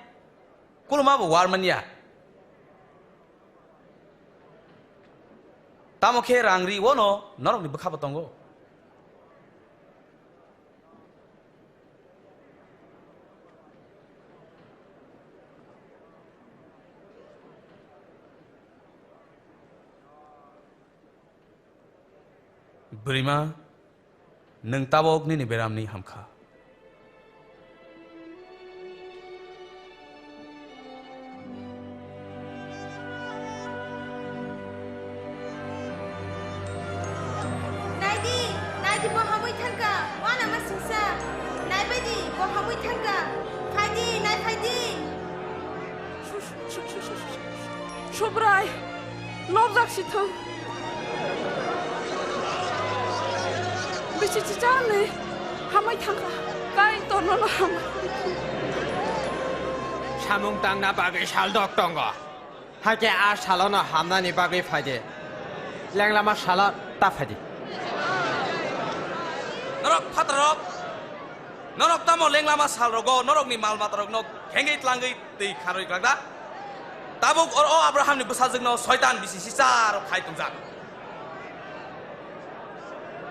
kuluma bo war manya. Tamo khe rangri wono norokni bwkha bo tongo. Bwrwima, nwng tabok nini beramni hamkha. Naidi, naidi, bo hamwi thangkha, uanama singsa. Naibaidi, bo hamwi thangkha. Phaidi, nai phaidi. Subrai, nokjak si thung. Bisi chichani hamwi thangkha, Kaitorno no hamwi. Samung tangna bagwi saldok tongo. Hakhe a salono hamnani bagwi phaidi. Lenglama salo ta phaidi. Norok phatarok, norok tamo lenglama salrogo norokni mal matarokno khengwi tlangwi twi kharwi glak da? Tabuk oro o Abrahamni bwsajwkno Soitan bisi sisa rok khai tongjak.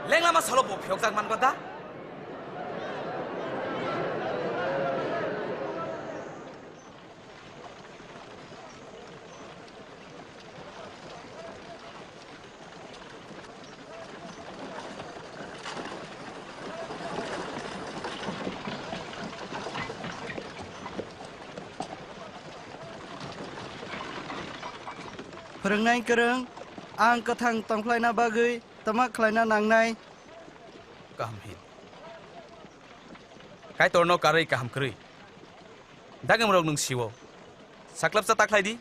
Lenglama salo bo phiyokjak man glak da? Phwrwngnai kwrwng, ang kwthang tongphlaina bagwi tama khlaina nangnai? Kaham hin. Kaitorno karwi kaham kwrwi. Dagimrok nwng siwo. Saklapsa ta khlai di.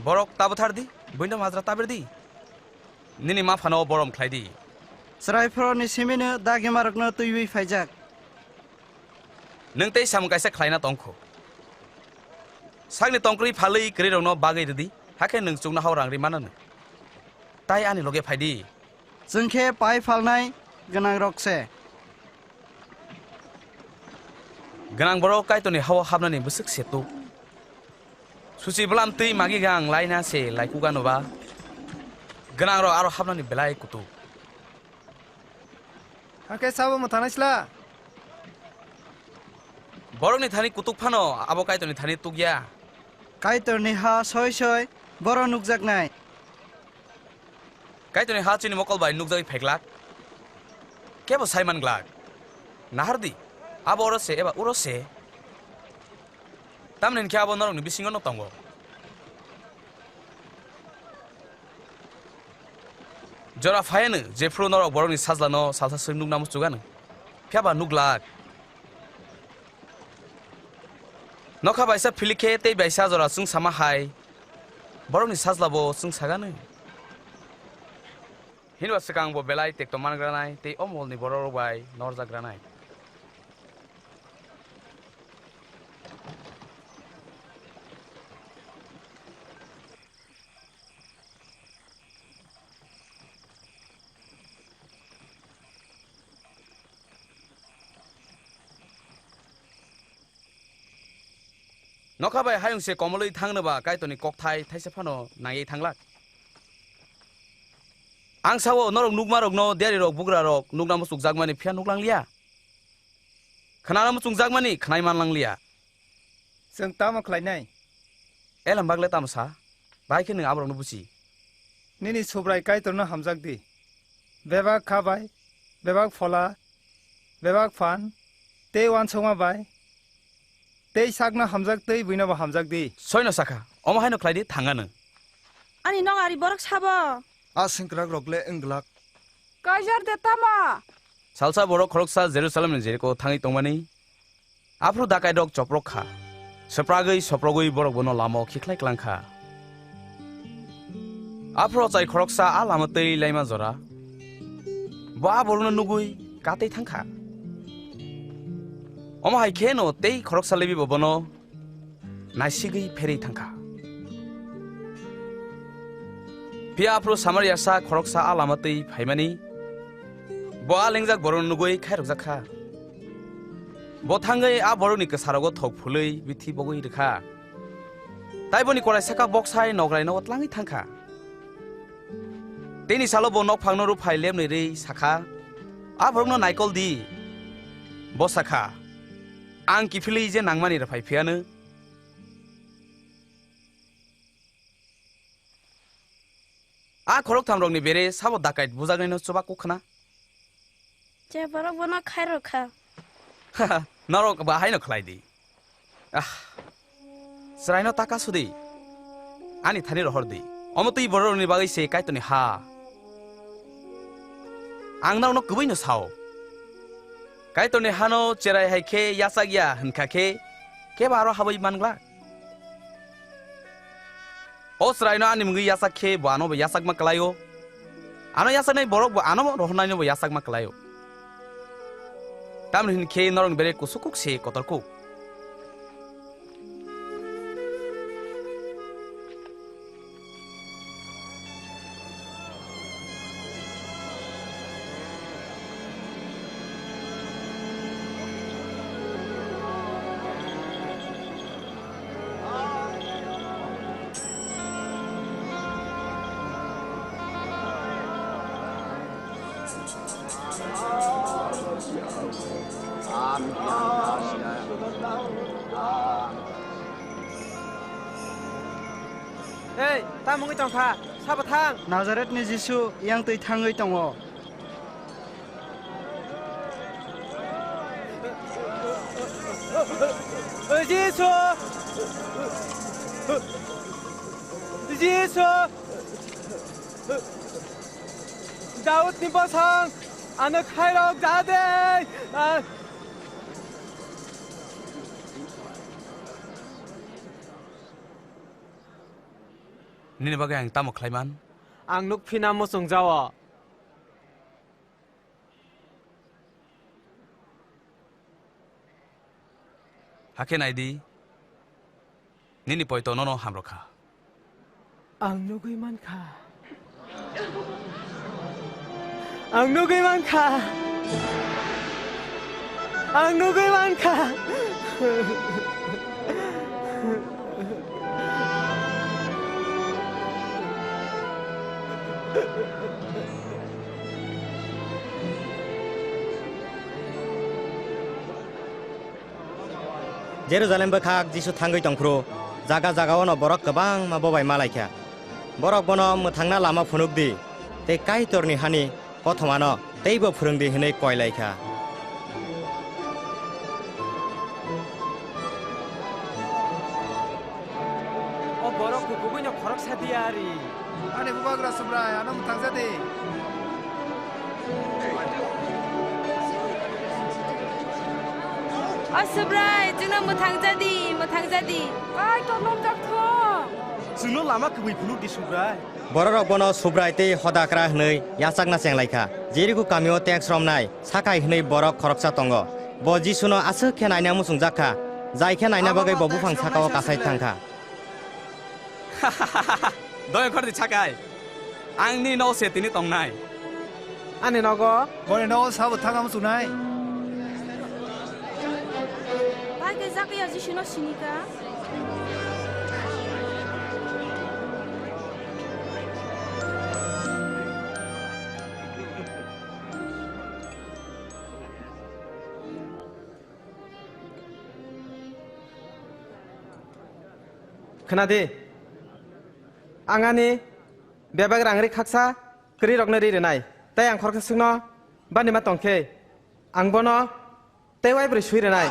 Borok ta bwthar di. Buino majra ta ber di. Nini ma phano borom khlai di. Chwrai phoroni simino dagimarokno twiwi phaijak. Nwng tei samung kaisa khlaina tongkho. Sakni tongkrwi phalwi kwrwirokno bagwi rwdi, hakhe nwng chuknohao rang rwi mananw. Tai ani loge phai di. Chwng khe pai phalnai gwnangrok se. Gwnang borok Kaitorni ha-o hapnani bwswk se tuk. Suchi bwlam twi magi gang laina se laikuk anw ba. Gwnangrok aro hapnani belai kutuk. Hakhe sabo mwthanai sla? Borokni thani kutuk phano abo Kaitorni thani tukya. Kaitorni ha soi soi boro nukjaknai. Kaitorni ha chini mokol bai nukjagwi phaiglak. Kebo sai man glak. Nahar di, abo oro se eba uro se. Tamni hinkhe abo norokni bisingo no tongo. Jora phaiyanw, jephru norok borokni sajlano salsa swk nukna muchugano. Phiyaba nuglak. Nokha baisa philikhe tei baisa jora chwng sama hai, borokni sajlabo chwng saganw. Hinba swkang bo belai tekto mangranai tei o molni bororok bai norjagranai. Nokha bai hayung se komolwi thangno ba Kaitorni kokthai thaisa phano naiwi thanglak. Ang sao norok nukmarokno diarirok bugrarok nukna muchukjakmani phiya nuklangliya. Khnana muchungjakmani khnai manlangliya. Chwng tamo khlainai? Elam bagle tamo sa? Bahai khe nwng aborokno buchi. Nini Subrai Kaitorno hamjak di. Bebak kha bai, bebak phola, bebak phan, tei uansukma bai, tei sakno hamjak tei buinobo hamjak di. Soino sakha, omo haino khlai di, thanga nwng. Ani nok ari borok sabo? A sengkrakrok le wng glak. Kaijar de tamo? Salsa borok khoroksa Jerusalemni Jeriko thangwi tongmani, aphuru dakairok choprok kha. Swpragwi soprogwi borok bono lamao khikhlai klang kha. Aphuru ochai khoroksa a lama twi laima jora, bo a borokno nugwi katwi thang kha. Omo hai kheno tei khoroksa Lebi bo bono naisigwi pherwi thang kha. Phiya aphuru Samariasa khoroksa a lama twi phaimani, bo a lengjak borokno nugwi khairokjak kha. Bo thangwi a borokni kwsarogo thok phulwi bithi bogwi rwkha. Tai boni korai saka boksai nograino o tlangwi thang kha. Teini salo bo nokphangno rwphai lemnwi rwi sakha, "A borokno naikol di." Bo sakha, "Ang kiphilwi je nangmani rwphai phiyano." A khoroktham rokni bere sabo dakait bujaknaino chuba kuk khna. Je borok bono khairok kha. Norok ba haino khlai di. Ah. Chwraino taka sudi. Ani thani rohor di. Omo twi bororokni bagwi se Kaitorni ha. Ang norokno kwbwino sao. Kaitorni hano cherai hai khe yachak ya hwn kha khe, kebo aro habwi man glak? O chwraino ani mungwi yachak khe bo ano bo yachakma kwlaio. Ano yachaknai borok bo ano rohornaino bo yachakma kwlaio. Tamni hwn khe norokni bere kusu kuk se kotor kuk. Ei, tamo wngwi tong kha? Sabo thang? Nazaretni Jisu yang twi thangwi tongo. Jisu! Jisu! Daudni bosong, ano khairok ja de! Ah! Nini bagwi ang tamo khlaiman? Ang nuk phina muchung jao. Hakhe nai di, nini poito nono hamrwkha. Ang nugwi mankha. Ang nugwi mankha. Ang nugwi mankha. Jerusalem bwkhak Jisu thangwi tongphuru jaga jagao'-no borok kwbangma bobai ma lai kha. Borok bono, "Mwthangna lama phunuk di, tei Kaitorni hani kothomano teibo phwrwng di," hwnwi koi lai kha. O borok kubugwino khoroksa di ari. Ani bubagra Subrai, ano mwthangja di. O Subrai, chwngno mwthangja di, mwthangja di. Ai, tongnong jak thung. Chwngno lama kwbwi phunuk di, Subrai. Bororok bono Subrai tei Hodakra hwnwi yachakna cheng lai kha. Jeriko kamio teks romnai Sakai hwnwi borok khoroksa tongo. Bo Jisuno aswk khe naina muchungjak kha, jai khe naina bagwi bo buphang sakao kasai thang kha. Doyong khordi Sakai. Ang nini nogo se tini tongnai. Ani nogo? Boni nogo sabo thang amo chunai. Bai khe Jakaiya Jisuno sini kha. Khna di, ang ani bebak rang ri khaksa kwrwi rokno ri rwnai, tei ang khoroksa swkno bani ma tong khe, ang bono tei waibrwi swi rwnai.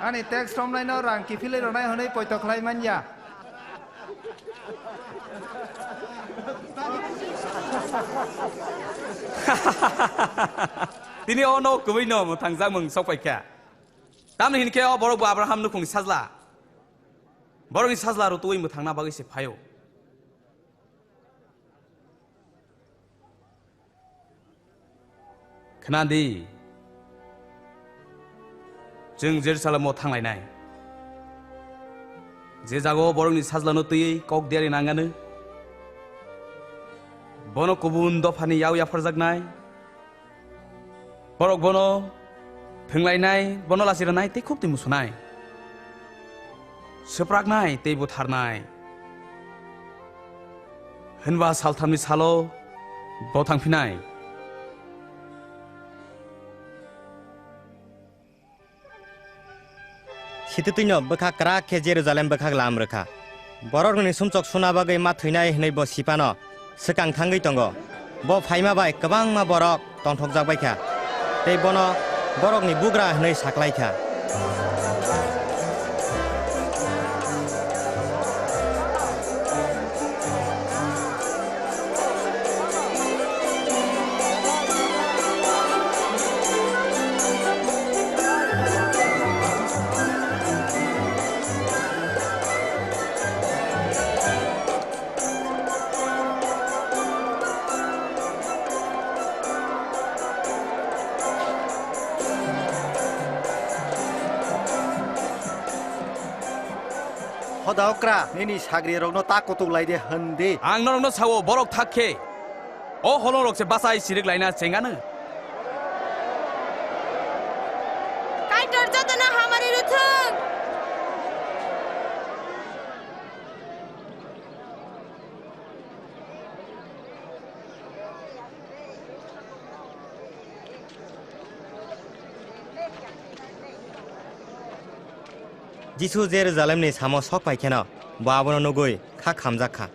Ani tax romnaino rang kiphilwi rwnai hwnwi poito khlai man ya. Tini o nok kwbwi no mwthangjakmung sok paikha. Tamni hinkhe o borok bo Abraham nukhungni sajla. Borokni sajla rwtwi mwthangna bagwi se phaio. Khna di, chwng Jerusalemo thanglainai. Je jagao borokni sajlano twiwi kok diyari nangano, bono kubun dophani yao yapharjaknai. Borok bono thwnglainai, bono lachiranai tei khuk twi musunai. Swpraknai tei butharnai. Hwnba salthamni salo bo thangphinai. Sititwino bwkha kwrak khe Jerusalem bwkhak lam rwkha. Borokni sumsok suna bagwi ma thwinai hwnwi bo sipano swkang thangwi tongo. Bo phaima bai kwbangma borok tongthokjak bai kha, tei bono borokni bugra hwnwi saklai kha. Hoda okra, nini sagrirokno ta kutuk lai de hwn di. Ang norokno sao, borok thak khe o holongrok se bachai sirik laina chengano. Kaitor jotono hamari rwthwng. Jisu Jerusalemni samo sok pai kheno, bo abono nugwi kha khamjak kha.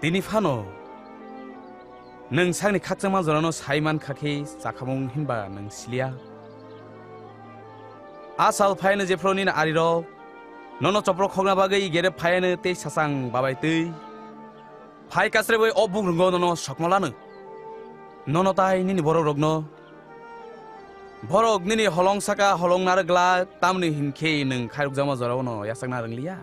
Tini phano nwng sakni khakchangma jorano sai man kha khe chakhamung hinba nwng siliya. A sal phaiano jephru nini arirok nono chopro khokna bagwi gere phaiano tei sachang babai twi phai kasrebwi o bugrwngo nono sokma lano. Nono tai nini borokrokno, borok nini holong saka holong narwk glak, tamni hinkhe nwng khairokjakma jorao'-no yachakna rwngliya.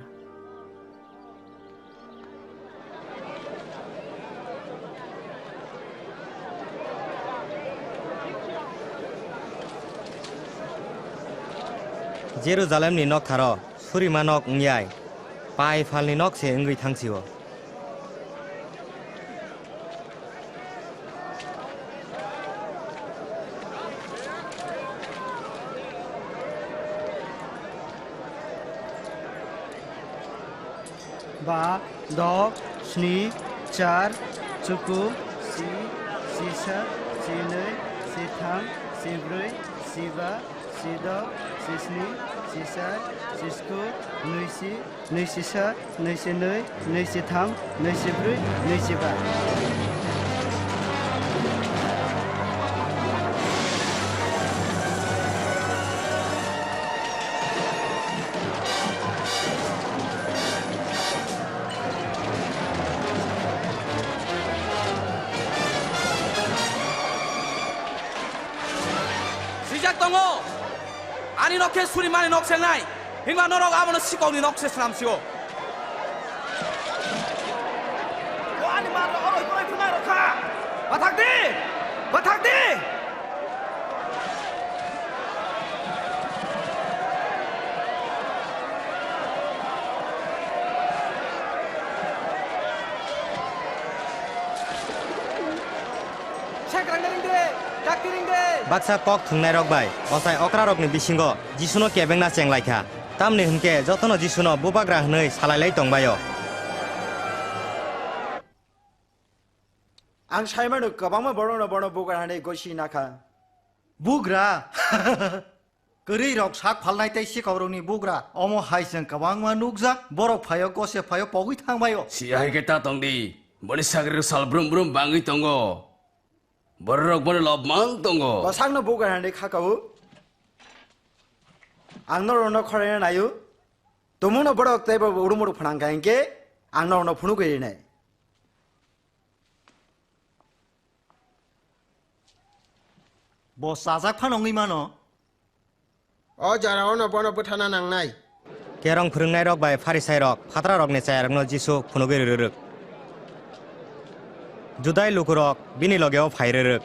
Jerusalemni noktharo surima nok wngyai, pai phalni nok se wngwi thang sio. Ba, dok, sni, char, chuku, si, sisa, sinwi, sitham, sibrwi, siba, sidok, sisni, sisai, sisku, nwisi, Nwi sisa, nwi sinwi, nwi sitham, nwi sibrwi, nwi siba. Swijak tongo, ani nok khe suri mani nok sengnai. Hinba norok abono sikokni nok se swnam sio. O ani mar oro boroi phunai rokha. Bathak di! Bathak di! Sekrang ring de, dakti ring de. Baksa kok thwngnairok bai ochai okrarokni bisingo Jisuno kebengna chenglaikha. Tamni hwnkhe jotono Jisuno Bubagra hwnwi salailai tongbaio. Ang saimano kwbangma borokno bono bugra hwnwi gosi nakha. Bugra? Rwi rok sak phalnai tei sikok rokni bugra. Omo hai chwng kwbangma nukjak. Borok phaio, gose phaio, pogwi thangbaio. Si hai khe ta tong di. Boni sagri rok sal brum brum bangwi tongo. Borok rok boni lobmang tongo. Bwsakno bugra hinwi kha kau. Ang norokno khoraina naio. Tumungno borok tei bo urumuru phnang kha hinkhe ang norokno phunugwi rinai. Bo chajak phano wngwi mano. O jora-o no bono bwthana nangnai. Kerong phwrwngnairok bai Pharisairok phatrarokni chayarokno Jisu phunugwi rwrwk. Judai lukurok bini logeo phai rwrwk.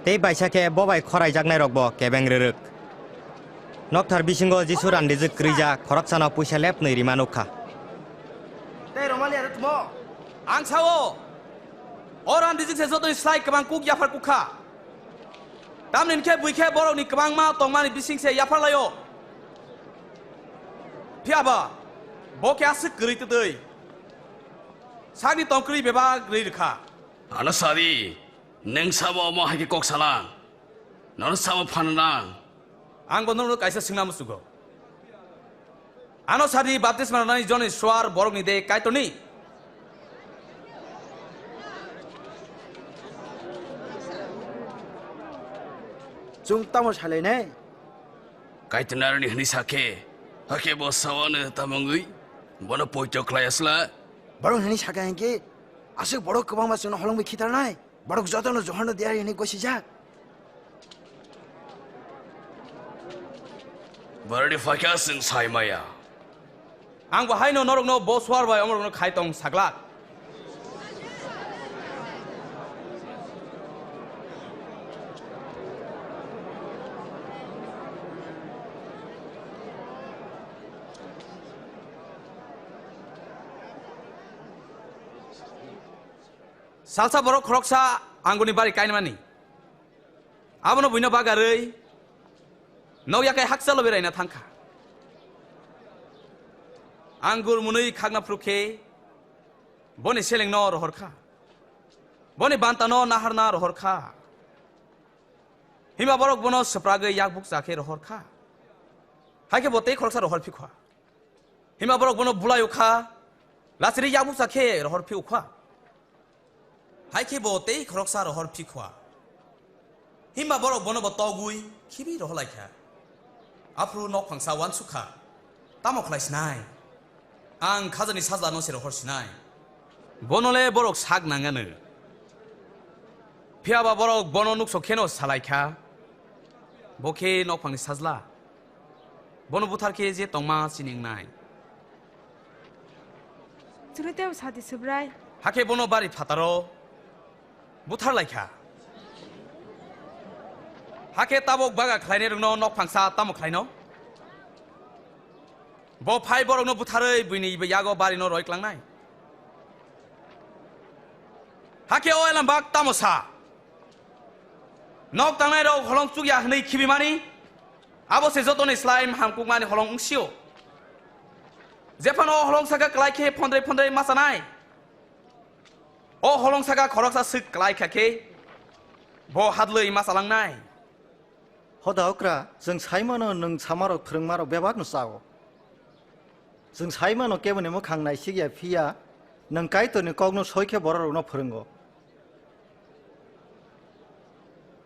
Tei baisa khe bo bai khoraijaknairokbo kebeng rwrwk. Nokthar bisingo Jisu randijwk kwrwija khoroksano puisa lepnwi rima nuk kha. Tei romani aro tumo? Ang sao, o randijwk se jotoni slai kwbang kuk yaphar kuk kha. Tamni hwn khe bui khe borokni kwbangma tongmani bising se yaphar lai-o. Phiya ba, bo khe aswk kwrwi twtwi. Sakni tong kwrwi bebak rwi rwkha. Ano sadi, nwng sabo omo hai khe kok salang? Nono sabo phan nang? Ang bo nono kaisa swngna muchugo. Ano sadi baptisma rwnani Jonni suar borokni de Kaitorni? Chwng tamo salainai? Kaitorni aroni hwnwi sa khe, hakhe bo sawano tamo wngwi bono poito khlai asla? Borok hwnwi sa kha hinkhe, aswk borok kwbangma chwngno holongwi khitarnai. Borok jotono Johonno diari hwnwi gosijak. Borokni phaikha chwng sai maya. Ang bo haino norokno bo suar bai omorokno khai tong saglak. Salsa borok khoroksa angurni bari kainmani. Abono buino bagarwi nok yakai hakchalo beraina thangkha. Angur mwnwi khakna phuru khe boni selengno rohor kha. Boni bantano naharna rohor kha. Himba borok bono swpragwi yakbuk cha khe rohor kha. Hai khe bo tei khoroksa rohor phikha. Himba borok bono bulai ukha, lachiri yakbukcha khe rohor phi ukha. Hai khe bo tei khoroksa rohor phi khwa. Himba borok bono bo togwi khibi rohor lai kha. Aphuru nok phangsa uansuk kha, "Tamo khlai sinai? Ang khajani sajla no se rohor sinai." Bono le borok sak nangano. Phiya ba borok bono nuksok kheno salai kha, "Bo khe nok phangni sajla." Bono buthar khe je tongma chini wngnai. Chwrwi teibo sadi Subrai. Hakhe bono bari phataro buthar lai kha. Hakhe tabok baga khlainai rokno nok phangsa tamo khlaino? Bo phai borokno butharwi buini yago barino roi klangnai. Hakhe o elambak tamo sa? Nok tangnai rok holong chukya hwnwi khibimani, abo se jotoni slai hamkukmani holong wngsio. Jephano o holong saka klai khe phondrei phondrei ma chanai, o holong saka khoroksa swk klai kha khe bo hadlwi ma chalangnai. Hoda okra, chwng sai mano nwng samarok phwrwngmarok bebakno chao. Chwng sai mano keboni mwkhang naisik ya, phiya nwng Kaitorni kokno soi khe bororokno phwrwngo.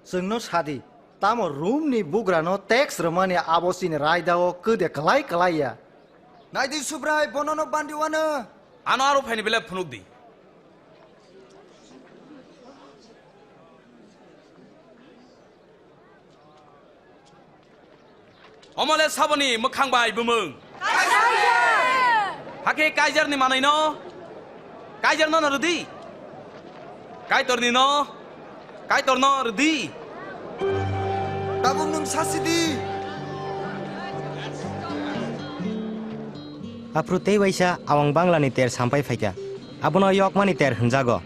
Chwngno sadi, tamo Romni bugrano teks rwmani abo chini raidao kwde klai klai ya? Nai di Subrai, bono no bandi wano. Ano aro phaini belai phunuk di. Omo le saboni mwkhang bai bumung? Kaiser! Hakhe Kaiser ni manwi no? Kaiser no no rwdi. Kaitor ni no? Kaitor no rwdi. Tabuk nwng sasi di. Aphuru tei waisa awang Bangla ni ter sampai phaikha. Abono Yokmani ter hwnjago.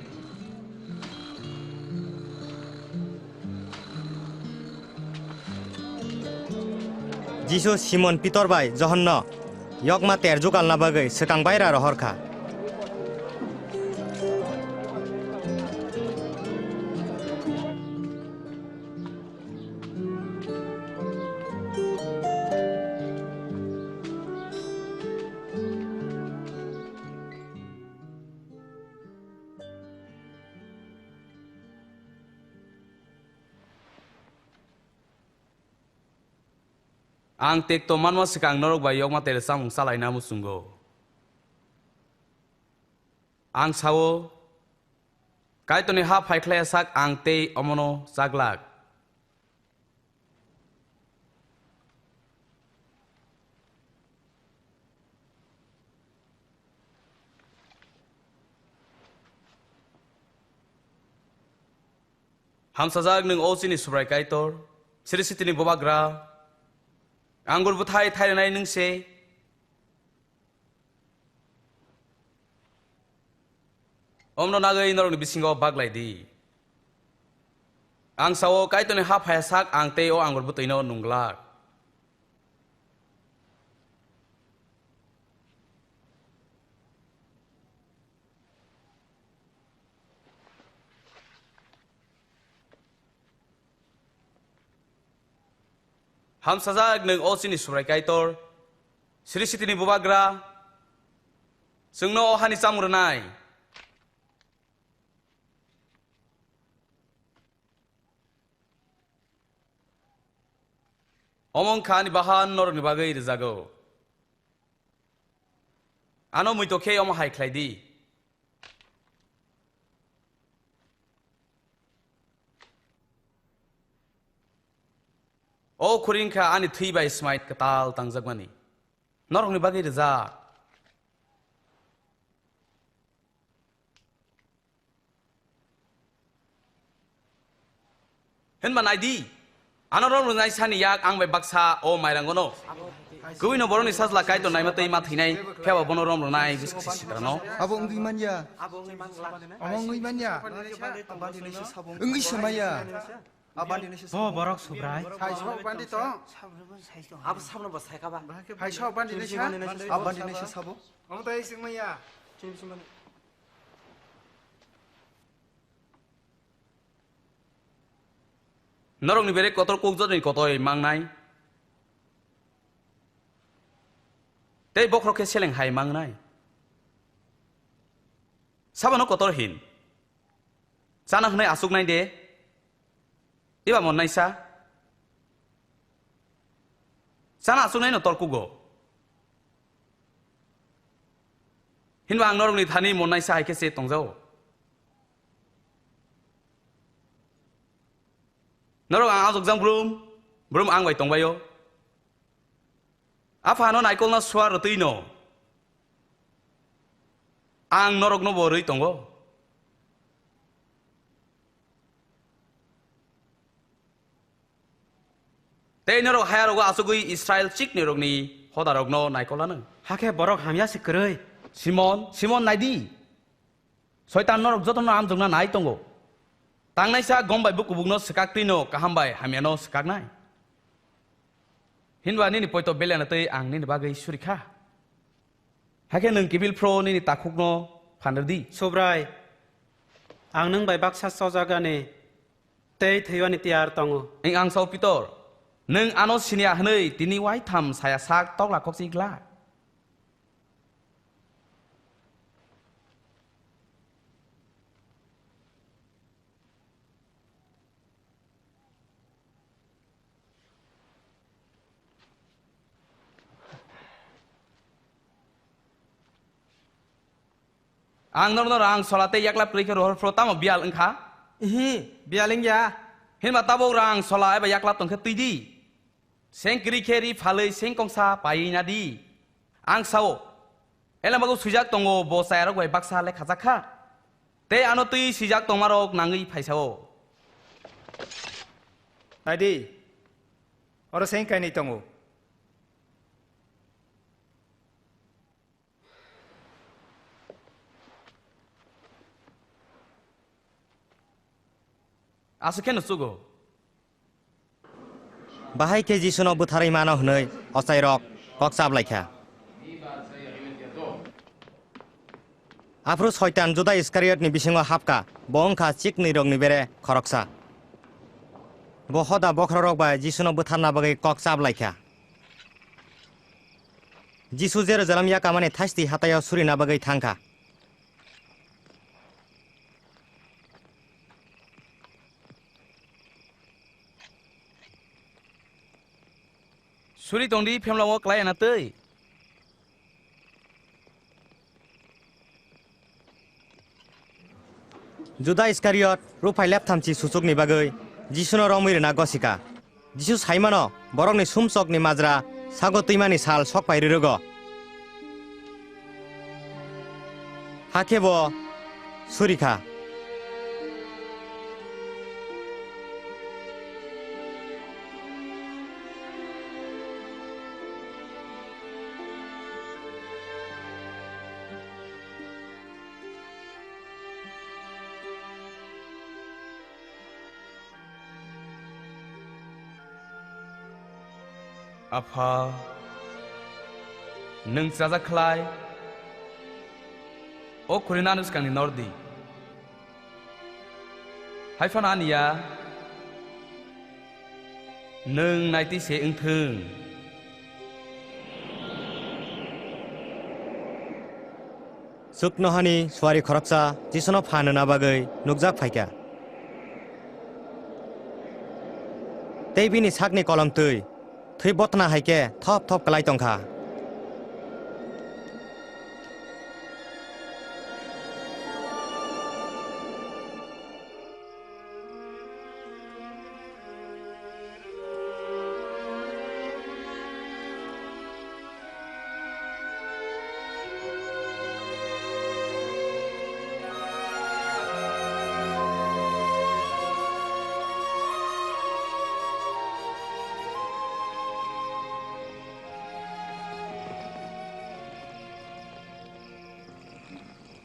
Jisu Simon Pitor bai Johonno yokma ter jugalna bagwi swkang baira rohor kha. Ang tekto manma swkang norok bai yokma tere chamung chalaina muchungo. Ang sao, Kaitorni ha phaikhlai sak ang tei omono chaglak. Hamsajak nwng, o chini Subrai Kaitor, siri sitini bubagra, anggur bwthai thairinai nwng se. Omno nagwi norokni bisingo baglai di. Ang sao, Kaitorni ha phaiya sak ang tei o anggur bwtwino nunglak. Hamsajak nwng, o chini Subrai Kaitor, siri sitini bubagra, chwngno o hani chamung rwnai. Omo wngkha ani bahan norokni bagwi rwjago. Ano muito khe omo hai khlai di. O khuri wngkha ani thwi bai smai kwtal tangjakmani. Norokni bagwi rwjak. Hinba nai di, ano rom rwnai sani yak ang bai baksa o mairangono. Kwbwino borokni sajla Kaitor naima tei ma thwinai, phiya ba bono rom rwnai bwswk se sitrano. Abo wngwi manya. Omo wngwi manya. Wngwi se maya. Bo borok Subrai. Hai sok bandi to. Abo sabno bo saika ba. Hai sok bandi ni sa. Abo bandi ni sa sabo. Omo to ei sing maya. Norokni bere kotor kuk jotoni kotoi mangnai. Tei bokhorok khe seleng hai mangnai. Sabano kotor hin. Chana hwnwi achuknai de. Eba monnaisa. Chana achuknaino torkugo. Hinba ang norokni thani monnaisa hai khe se tongjao. Norok ang ajokjang brum, brum ang bai tongbaio. Aphano naikolna suar rwtwino ang norokno bo rwi tongo. Tei norok hayarogo achugwi Israel chikni rokni hodarokno naikol anw. Hakhe borok hamya se kwrwi. Simon, Simon, nai di. Soitan norok jotono amjokna nai tongo. Tangnaisa gom bai bukubukno swkak twino kaham bai hamyano swkaknai. Hinba nini poito beliana tei ang nini bagwi suri kha. Hakhe nwng kibil phro nini takhukno phanrw di. Subrai, ang nwng bai baksa chojagani tei thwiwani tiyar tongo. Wng ang sao Pitor, nwng ano siniya hwnwi tini waitham saya sak tokla khokchi glak. Ang norokno rang sola tei yaklap kwrwi khe rohor phro tamo biyal wngkha? Ihi, biyal wngya. Hinba tabuk rang sola eba yaklap tongkhe twi di. Seng kwrwi khe ri phalwi seng kongsa paiwi na di. Ang sao, Elamago swijak tongo, bo chayarok bai baksa lekhajak kha. Tei ano twi swijak tongmarok nangwi phaisao. Nai di, oro seng kainwi tongo. Aswk khe no chugo. Bahai khe Jisuno bwtharwi mano hwnwi ochairok kok chap lai kha. Aphuru Soitan Juda Iskariotni bisingo hap kha, bo wng kha chiknwirokni bere khoroksa. Bo hoda bokhorok bai Jisuno bwtharna bagwi kok chap lai kha. Jisu Jerusalem yakamani thaistwi hataio surina bagwi thang kha. Suri tongdi, phemlao klai anatwi. Juda Iskariot, ruphai lepthamchi suchukni bagwi Jisuno romwi rwna gosika. Jisu saimano borokni sumsokni majra sago twimani sal sok pai rwrwgo. Hakhe bo suri kha. Apha, nwng chajak khlai, o khuri nani swkangni nor di. Hai phano ani ya, nwng naitwi se wng thung. Chuknohani suari khoroksa Jisuno phan rwna bagwi nukjak phaikha. Tei bini sakni kolomtwi thwi botna hai khe thop thop klai tongkha.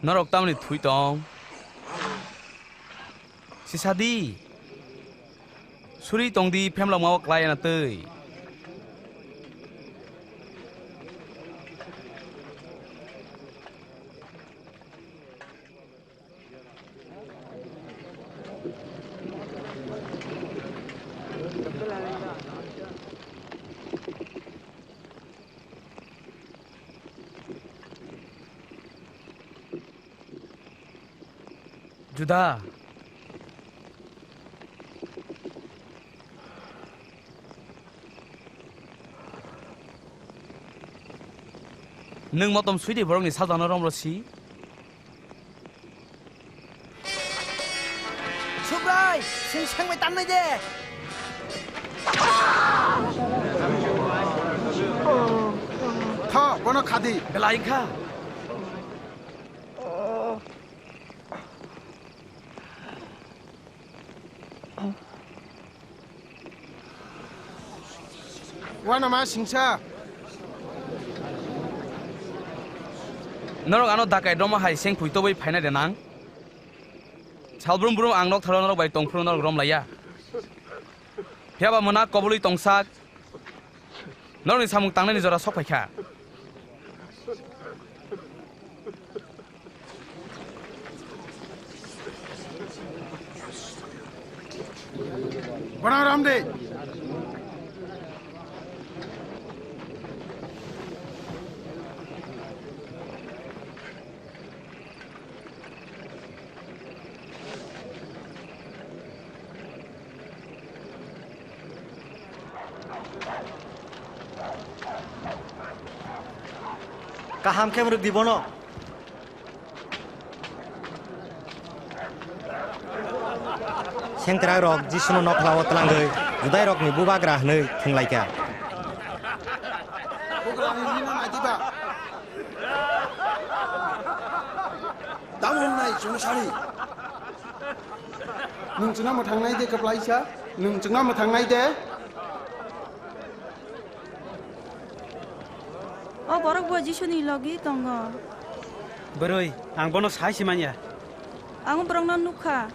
Norok tamni thwi tong? Sisa di. Suri tong di, phemlokma o klai anatwi. Juda. Nwng motom swi di borokni sajlano romro si. Subrai, sing seng bai tannai de. Tho, bono khadi. Belai kha. Uanama singsa. Norok ano dakai rwma hai seng phui tobwi phainai de nang? Salbrum brum ang nok tharo norok bai tongphuru norok rom laiya. Phiya ba mwnak kobului tongsak. Norokni samung tangnaini jora sok phaikha. Bono rom de. Kaham khe mwrwk di bono. Sengkrak rok Jisuno nokla o twlangwi Judai rokni bubagra hwnwi thwnglaikha. Bugra hwnwi nang nai diba? Tamo hwnwi nai chwng sari. Nwng chwngno mwthangnai de kwplaisa? Nwng chwngno mwthangnai de? O borok bo Jisuni logi tongo. Bwrwi, ang bono sai se manya. Ang borokno nukha.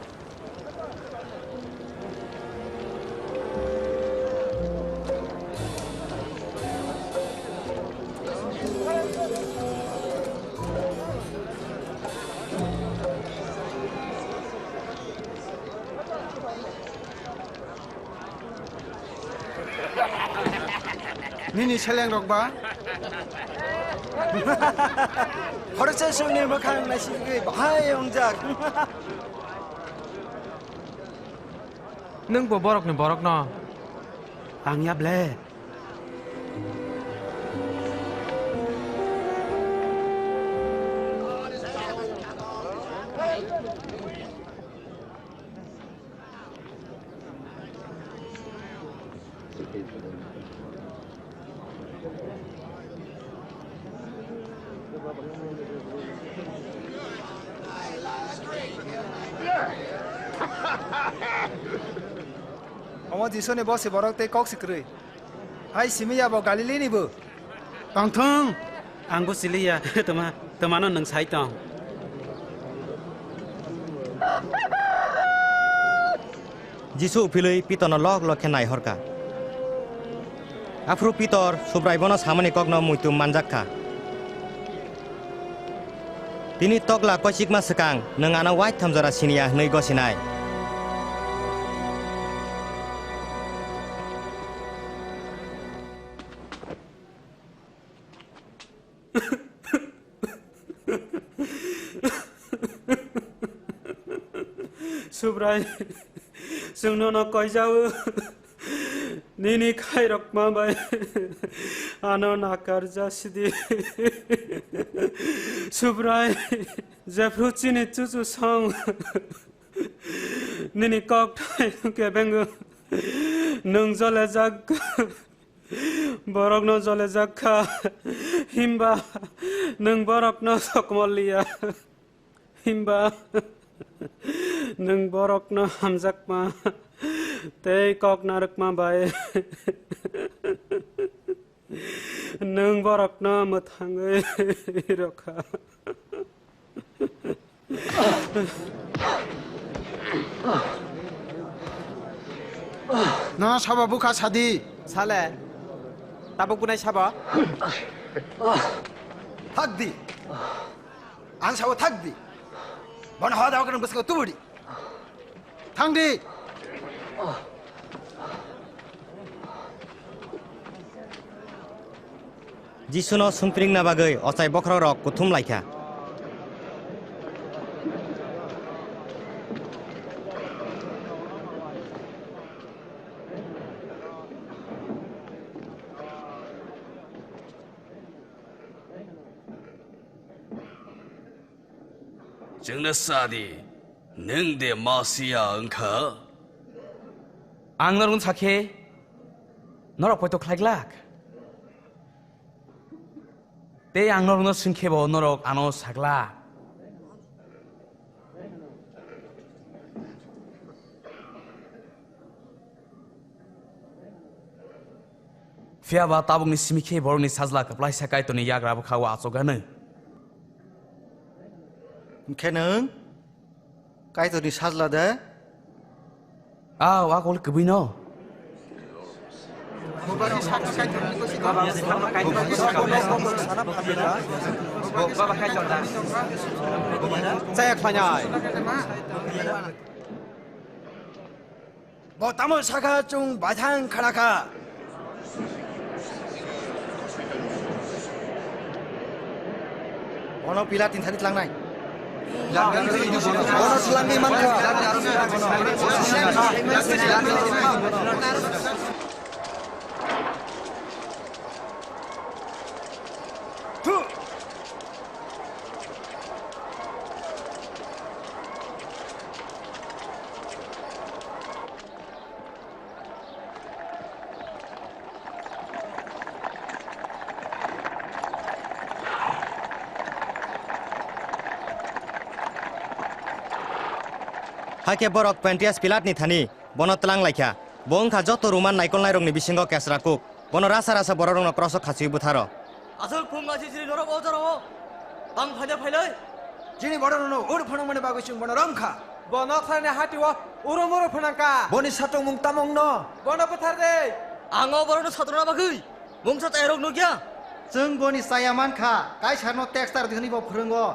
Nini seleng rok ba? Khoroksa songni mwkhang naisigwi bahai wngjak. Nwng bo borokni borokno? Ang ya ble. Omo Jisuni bosi borok tei kok si kwrwi. Hai simi ya bo Galilini bo. Tongthung, ang bo siliya, tuma, tumano nwng sai tong. Jisu uphilwi Pitorno lok lok khe naihor kha. Aphuru Pitor Subrai bono samani kokno muitu manjak kha. Tini tokla koichikma swkang nwng ano waitham jora siniya hwnwi gosinai. Subrai, chwng nono koijao. Nini khairokma bai ano nakar jasidi. Subrai, jephru chini chuchu song. Nini kok thai kebeng nwng jole jak. Borokno jole jak kha, himba nwng borokno sokmol liya. Himba nwng borokno hamjakma tei kok narwkma bai nwng borokno mwthangwi rw kha. Nono sabo bwkha sadi. Sale. Tabuk bunai sabo. Thak di. Ang sabo thak di. Bono hoda hokrang bwskango tubudi. Thang di. Jisuno sungtringna bagwi ochai bokhorokrok kuthum lai kha. Chwngno sa di, nwng de Masia wng kha? Ang norokno sa khe norok poito khlai glak. Tei ang norokno swng khe bo norok ano sa glak. Phiya ba tabukni simi khe borokni sajla kwplaisa Kaitorni yagra bwkha-o achukgano. Hwnkhe nwng Kaitorni sajla de? Aw, a kol kwbwino. Chaya khlainai. Bo tamo sakha chwng baithang khna kha. Bono Pilatni thani tlangnai. Bono slangwi mankha. Thu. Hakhe borok Pontius Pilatni thani bono tlang lai kha. Bo wng kha joto Roman naikolnairokni bisingo kesra kuk. Bono rasa rasa bororokno kroso khachiui butharo. Aswk phung asisiri norok o jorao tang phaina phailai? Chini bororokno ur phwnangmani bagwi chwng bono romkha. Bo noksani hatio urumuru phwnangkha. Boni satongmung tamo wngno? Bono buthar de. Ang o borokno satrona bagwi mungsa chairok nukya. Chwng boni chaya mankha, Kaisarno tax tar di hwnwi bo phwrwngo.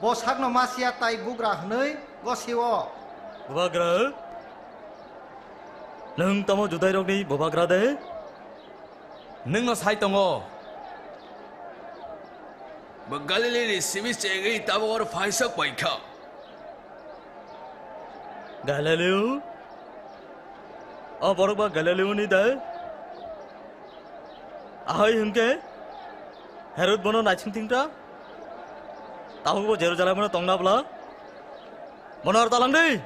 Bo sakno Masia tai bugra hwnwi gosio. Bubagra? Nwng tamo Judairokni bubagra de? Nwngno sai tongo. Bo Galilini simi chengwi tabuk oro phaisok pai kha. Galileo? O borok ba Galileoni de? Ahai hwnkhe Herod bono naising tingta? Tabuk bo Jerusalemno tongna bwla? Bono aro talang di.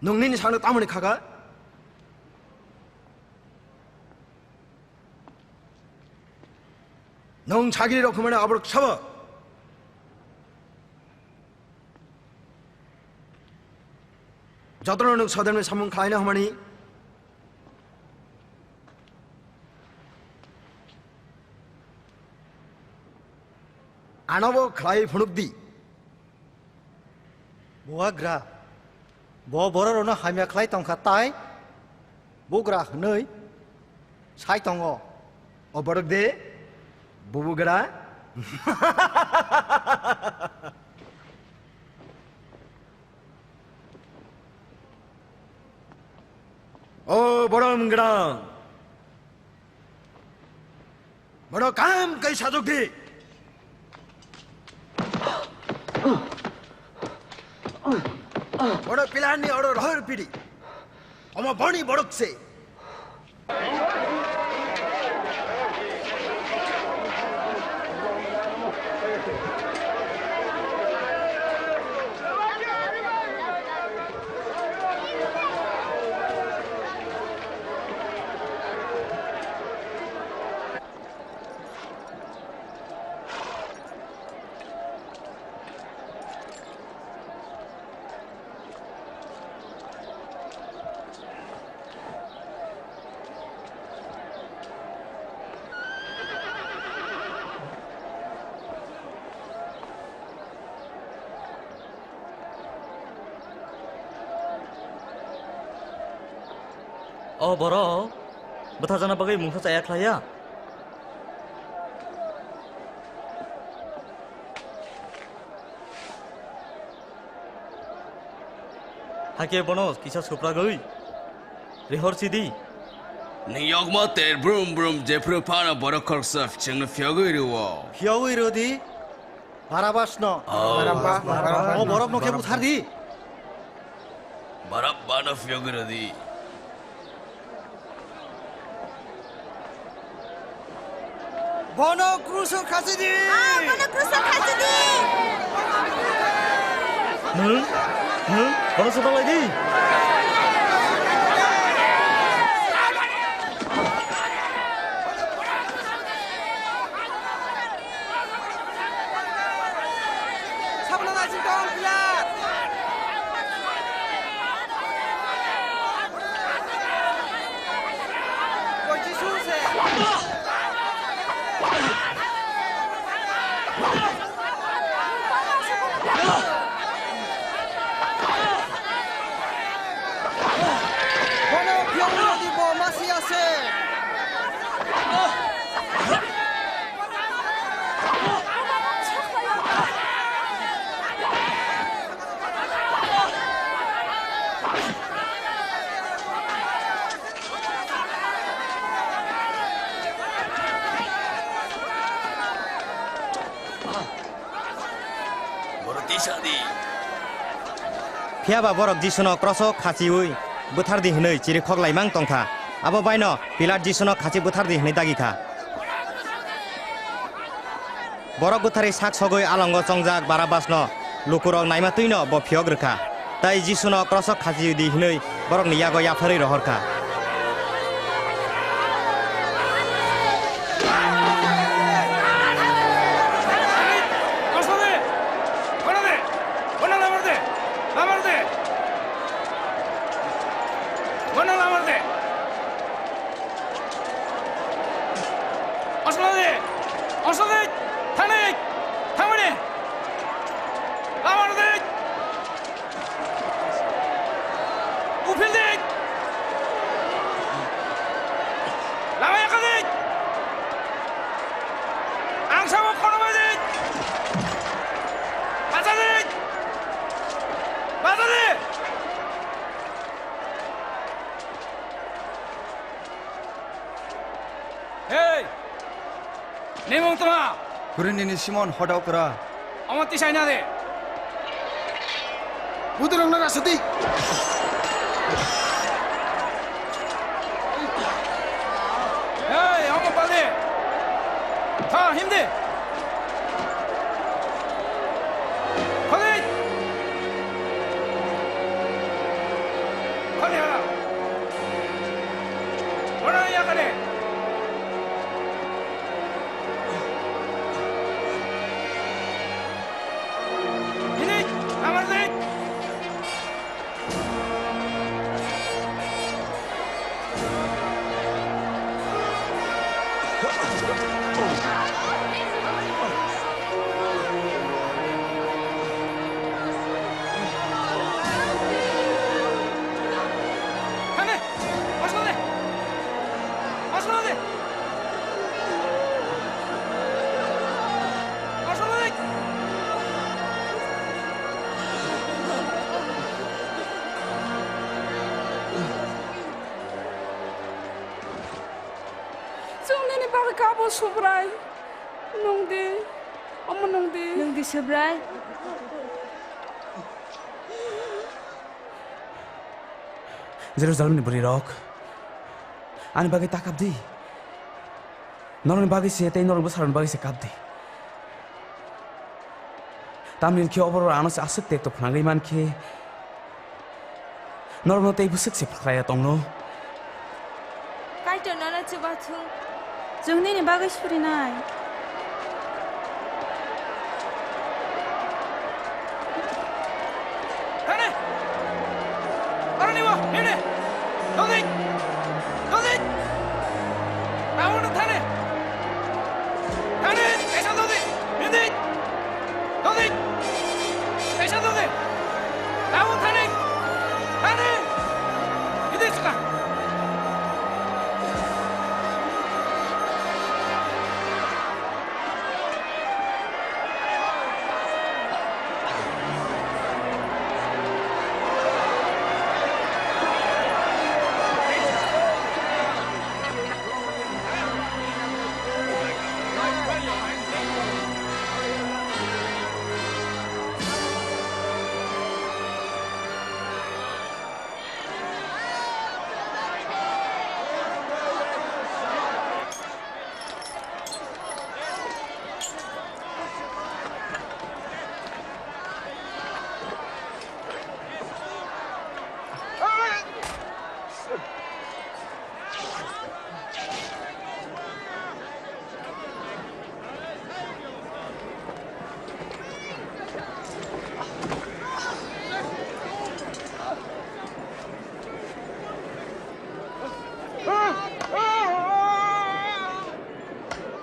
Nwng nini sakno tamoni khaka? Nwng sagiri rok hwnmani aborok sabo. Jotono nwng Sodemni samung khlaina hwnmani. Anobo khlai phunukdi. Bubagra, bo bororokno hamya khlai tongkha tai bugra hwnwi sai tongo. O borok de bubugra. O borok wngwrang. Bono kaham khe sajwk di. Bono pilarni oro rohor pidi. Omo boni borok se. O borok bwtharjakna bagwi mungsa chaya khlaiya. Hakhe bono kisa supragwi rihor sidi. Nwng yokma ter brum brum jephru phano borok khoroksa chwngno phiyogwi rwo. Phiyogwi rwdi. Barabasno. Oh. Barabas, Barabas. O borokno khe buthar di. Barabbano phiyogwi rwdi. Bono kruso khachidi. Ah, bono kruso khachidi. Nwng, nwng, bono sotalai di. Bono phiyogwi rwdi, bo masi ya se. Borok tisa di. Phiya ba borok Jisuno kroso khachiui bwthar di hwnwi chirikhok laimang tong kha. Abo baino Pilat Jisuno khachi bwthar di hwnwi dagi kha. Borok bwtharwi sak sogwi alongo chongjak Barabbasno lukurok naima twino bo phiyok rwkha. Tai Jisuno kroso khachi di hwnwi borokni yago yapharwi rohor kha. Osladi! Osladi! Thangdi! Thangmani! Lama rwdi! Uphildi! Lama yakardi! Ang sabo kono baidi! Bachadi! Bachadi! Hei! Nimung tma? Kurinini Simon hodok ra. Omo tisai na de. Budurong na rasati. Hei, omo pal de. Tha, him de. Kholi. Thani hala. Mana ya kane. Ini, amar dei. Chwng nini bagwi kabo, Subrai. Nwng di, omo nwng di. Nwng di, Subrai. Jerusalemni bwrwirok, ani bagwi ta kap di. Norokni bagwi se tei norokni bwsarokni bagwi se kap di. Tamni hwn khe oborok ano se aswk tekto phnangwi man khe, norokno tei bwswk se phlai ya tongno. Kaitor nono chubachu. Chwng nini bagwi surinai. Thani! Aroni bo, nini! Dodi! Dodi! Taun thani! Thani! Kaisa dodi! Nini! Dodi! Kaisa dodi! Taun thani! Thani! Nini sika!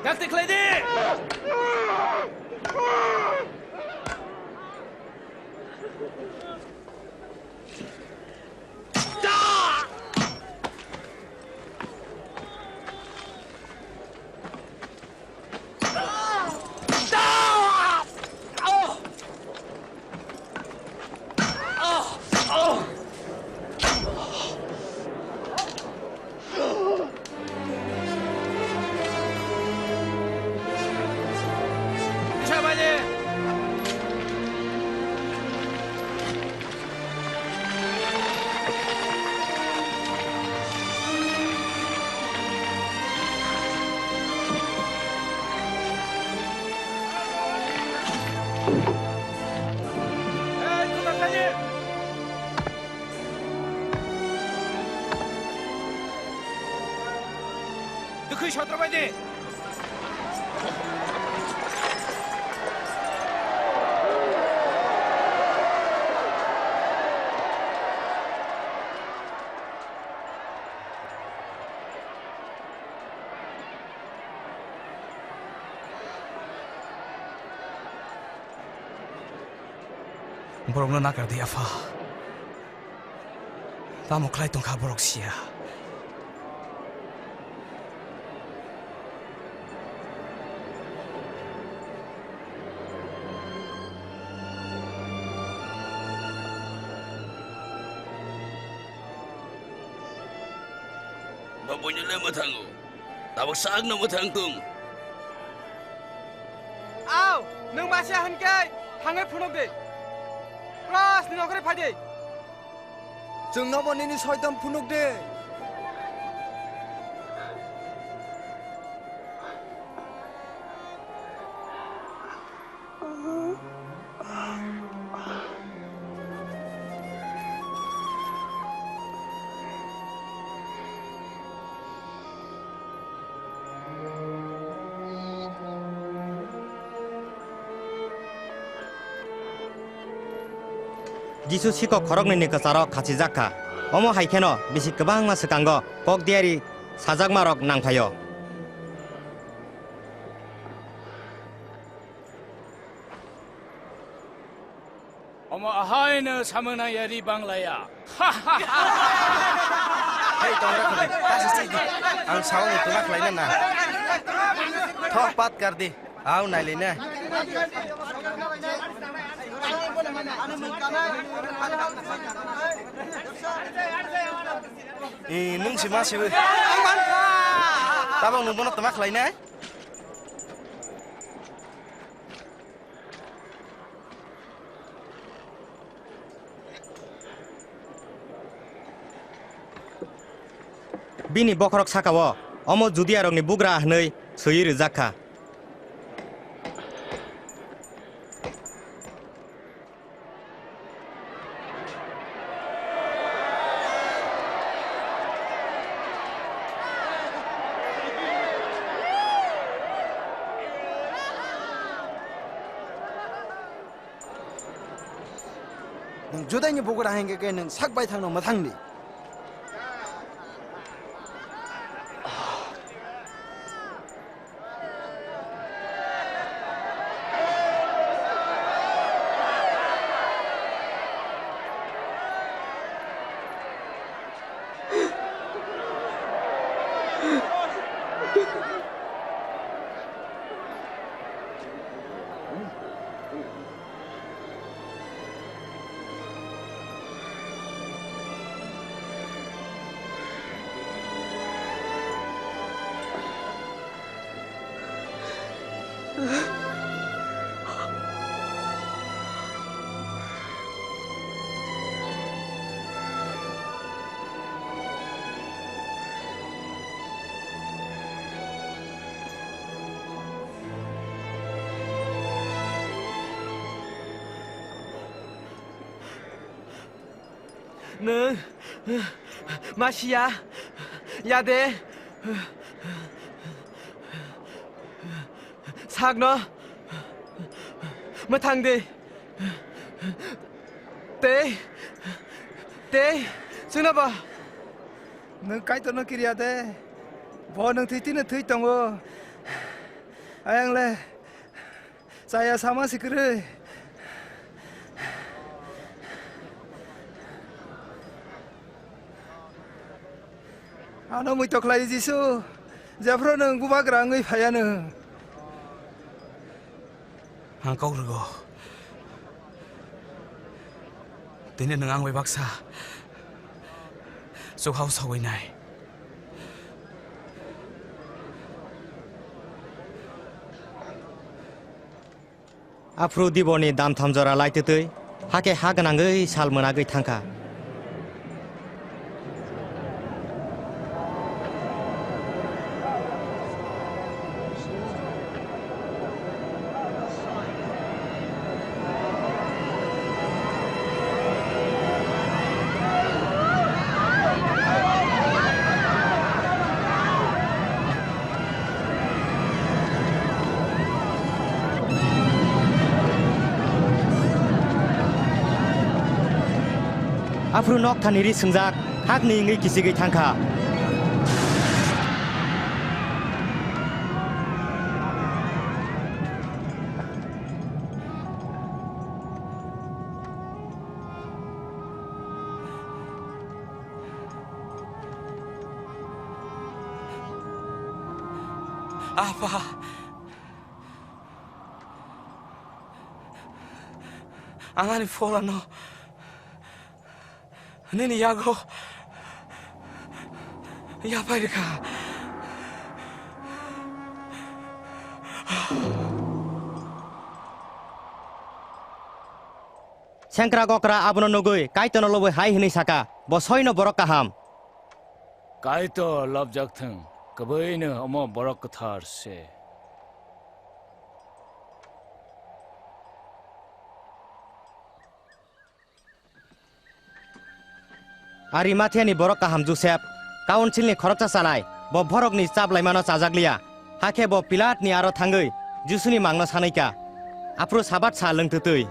Dakti khlai di! Dukhui sotra bai de. Borokno nakar di, Apha. Tamo khlai tongkha borok siya. Bo buino le mwthango. Tabuk sakno mwthang tung. Au, nwng masa hwn khe thangwi phunuk di. Plasni nokhrwi phai di. Chwngno bo nini soitan phunuk di. Jisu sikok khoroknwini kwcharo khachijak kha. Omo hai kheno bisi kwbangma swkango kok diari sajakmarok nang phaio. Omo ahaino samung nang yari banglaya. Hei, tongra khudi, ta se sidi. Ang sao ni tuma khlaina na. Thok pat kar di. Au nai le na. E, nung si ma si. Tabang nung bono tuma khlaina. Bini bokhorok saka-o, omo Judiarokni bugra hwnwi swiwi rwjak kha. Nwng Judaini bugra hingke khe nwng sak baithangno mwthang di. Nwng masiya ya de? Sakno mwthang di. Tei, tei chwngno bo. Nwng Kaitorno kiriya de. Bo nwng thwi tini thwi tongo. Ayang le chaya sama si kwrwi. Ano muito khlai Jisu, jephru nwng bubagra wngwi phaiya nwng. Ang kok rwgo. Tini nwng ang bai baksa chukhao sogwi nai. Aphuru Diboni damtham jora laitwtwi, hakhe ha gwnangwi sal mwnagwi thangkha. Aphuru nokthani ri swngjak, hakni wngwi kichigwi thangkha. Apa, ang ani pholano nini yago yapai rwkha. Sengkrak okra abono nugwi Kaitorno lobwi hai hwnwi saka, "Bo soino borok kaham." Kaitor lobjak thung, kwbwino omo borok kwthar se. Arimathiani borok kaham Josep, Kaunsilni khoroksa chanai, bo borokni chaplaimano chajak liya. Hakhe bo Pilatni aro thangwi Jisuni mangno sanwi kha. Aphuru Sabat sal wng twtwi.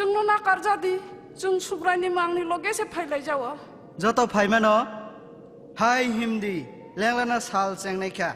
Chwngno nakarjadi, chwng Subraini mangni loge se phailaijao. Joto phaimano hai himdi, lenglana sal chengnaikha.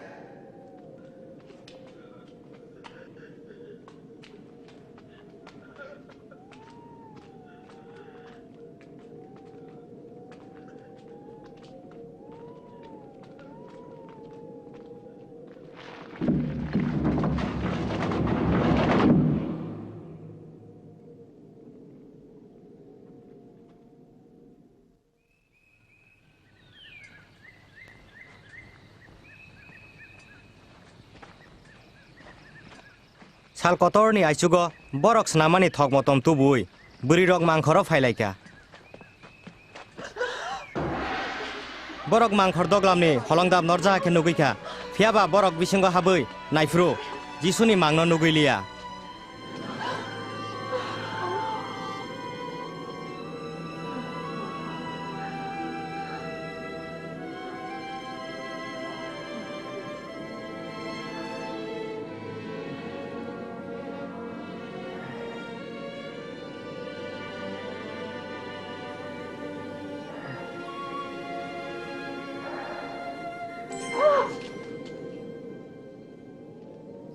Sal kotorni aichugo borok snamani thok motom tubui bwrwirok mangkhoro phailaikha. Borok mangkhor doglamni holongdap norjak khe nugwikha, phiyaba borok bisingo habwi naiphuru Jisuni mangno nugwi liya.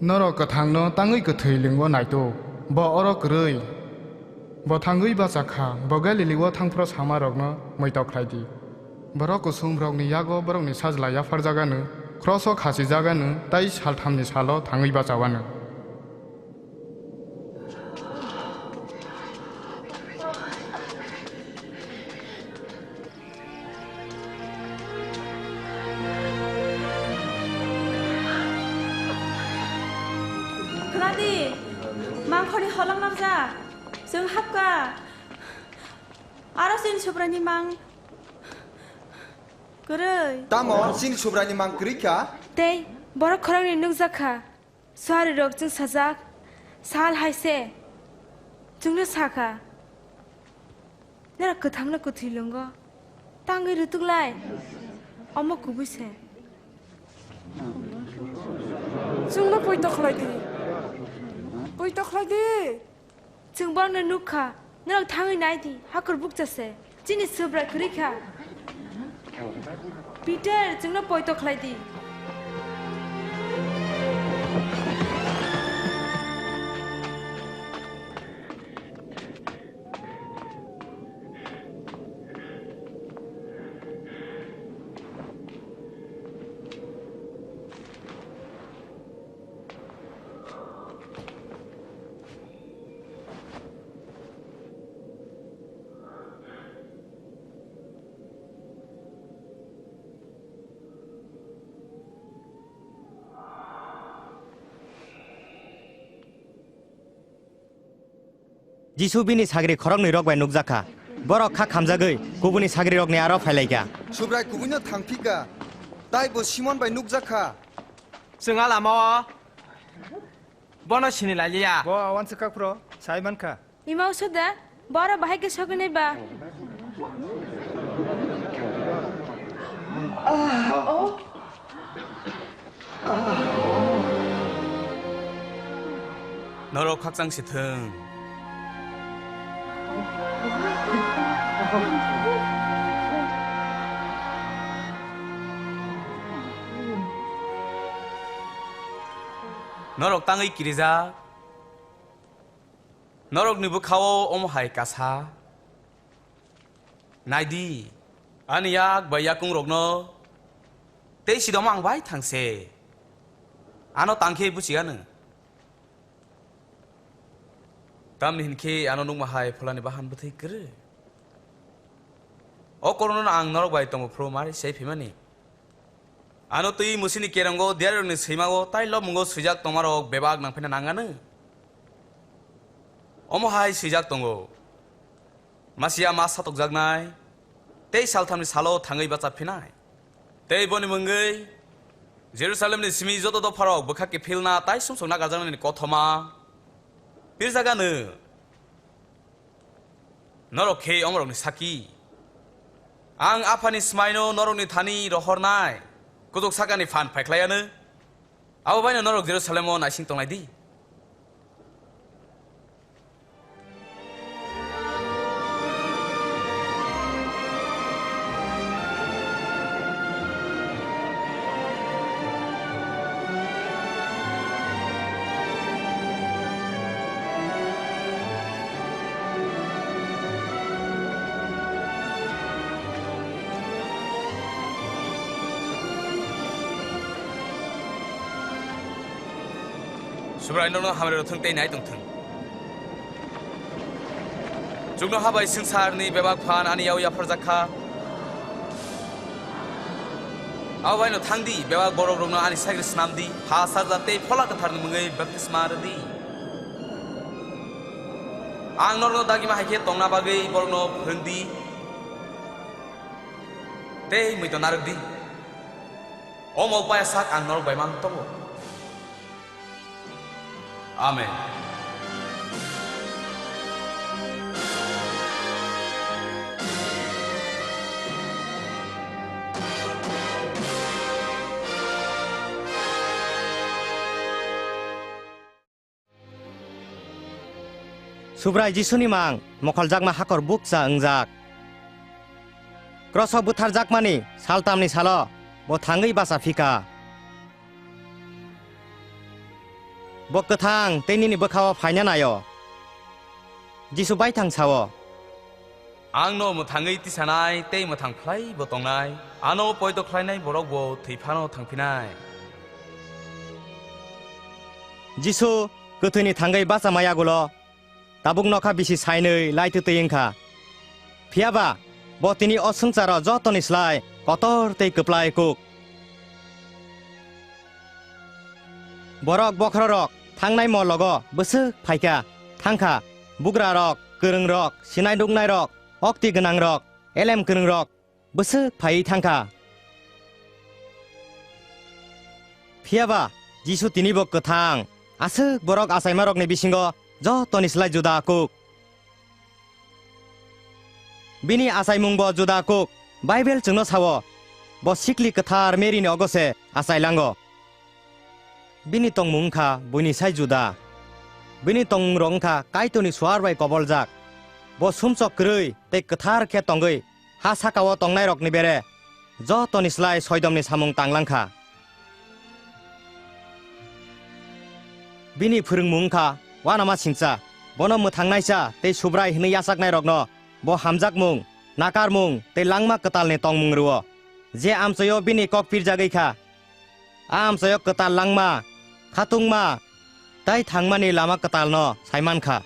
Norok kwthangno tangwi kwthwi lingwi naituk, bo oro kwrwi. Bo thangwi bacha kha, bo Galilio thangphru samarokno muitok khlai di. Borok kusumrokni yago borokni sajla yapharjagano, kroso khachijagano, tei salthamni salo thangwi bachawano. Khna di, mangkhorni holong nokjak. Chwng hapkha. Aro chini Subraini mang kwrwi. Tamo chini Subraini mang kwrwi kha? Tei borok khoroknwi nukjak kha. Suarirok chwngsajak sal hai se chwngno sa kha, "Norok kwthangno kwthwi lwngo, tangwi rwtuk lai, omo kubui se." Chwngno poito khlai di, poito khlai di. Chwng borokno nuk kha, norok thangwi nai di, hakhor bukcha se. Chini Subrai kwrwi kha. Peter, chwngno poito khlai di. Jisu bini sagri khoroknwi rok bai nukjak kha. Borok kha khamjagwi kubuni sagrirokni aro phailaikha. Subrai kubuino thangphikha, tei bo Simon bai nukjak kha. Chwng a lama-o bono sini lai liya. Bo a uansuk kha phuru sai man kha. Ima uso da, boro bahai khe sogwi nai ba? Norok khakchang se thung. Norok tangwi kirijak. Norokni bwkhao omo hai kasa. Nai di, ani yak bai yakungrokno tei sidoma ang bai thang se. Ano tang khe buchi anw. Tamni hinkhe ano nukma hai pholani bahan bwthwi kwrwi. O korokno ang norok bai tongo phuru mari sei phimani. Ano twi musini kerongo diyarokni swimao tai lobmungo swijak tongmarok bebak nangphina nangano. Omo hai swijak tongo. Masiya ma satokjaknai, tei salthamni salo thangwi bachaphinai. Tei boni mungwi Jerusalemni simi joto dopharok bwkha kiphilna tai sumsokna gajaknani kothoma pirjagano. Norok khe omorokni saki. Ang Aphani smaino norokni thani rohornai kujuk sakani phan phaikhlaiano. Abo baino norok Jerusalemo naising tongnai di. Subrai nono hamari rwthwng tei nai tongthwng. Chuknoha bai swngcharni bebak phan ani yaui yapharjak kha. Abo baino thang di, bebak borok rokno ani sagri snam di, ha sajla tei phola kwtharni mungwi baptisma rw di. Ang norokno dagima hai khe tongna bagwi borokno phrwng di tei muitu narwk di. Omo paya sak ang norok bai mang tongo. Amen. Subrai Jisuni mang mokholjakma hakor bukcha wngjak. Kroso butharjakmani saltamni salo bo thangwi bacha phika. Bo kwthang tei nini bwkhao phaina naio. Jisu baithang sao, "Ang no mwthangwi tisanai tei mwthang phlai bo tongnai, ano poito khlainai borok bo thwi phano thangphinai." Jisu kwthwini thangwi bachamai yagulo tabuk nokha bisi sainwi laitwtwi wngkha. Phiyaba bo tini o swngcharo jotoni slai kotor tei kwplai kuk. Borok bokhorok thangnai mologo bwswk phaikha, thangkha, bugrarok, kwrwngrok, sinai nuknairok, okti gwnangrok, elem kwrwngrok, bwswk phaiwi thangkha. Phiyaba Jisu tinibo kwthang, aswk borok achaimarokni bisingo jotoni slai juda kuk. Bini achaimungbo juda kuk. Baibel chwngno sao, bo sikli kwthar Merini ogo se achailango. Bini tongmung wngkha buini sai juda. Bini tongmungrok wngkha Kaitorni suar bai koboljak. Bo sumsok kwrwi tei kwthar khe tongwi ha sakao tongnairokni bere jotoni slai soidomni samung tanglang kha. Bini phwrwngmung wngkha uanama singcha, bono mwthangnaisa tei Subrai hwnwi yachaknairokno bo hamjakmung, nakarmung tei langma kwtalni tongmung rwo. Je amchoio bini kok pirjagwi kha, a amchoio kwtal langma, khatungma tei thangmani lama kwtalno saiman kha.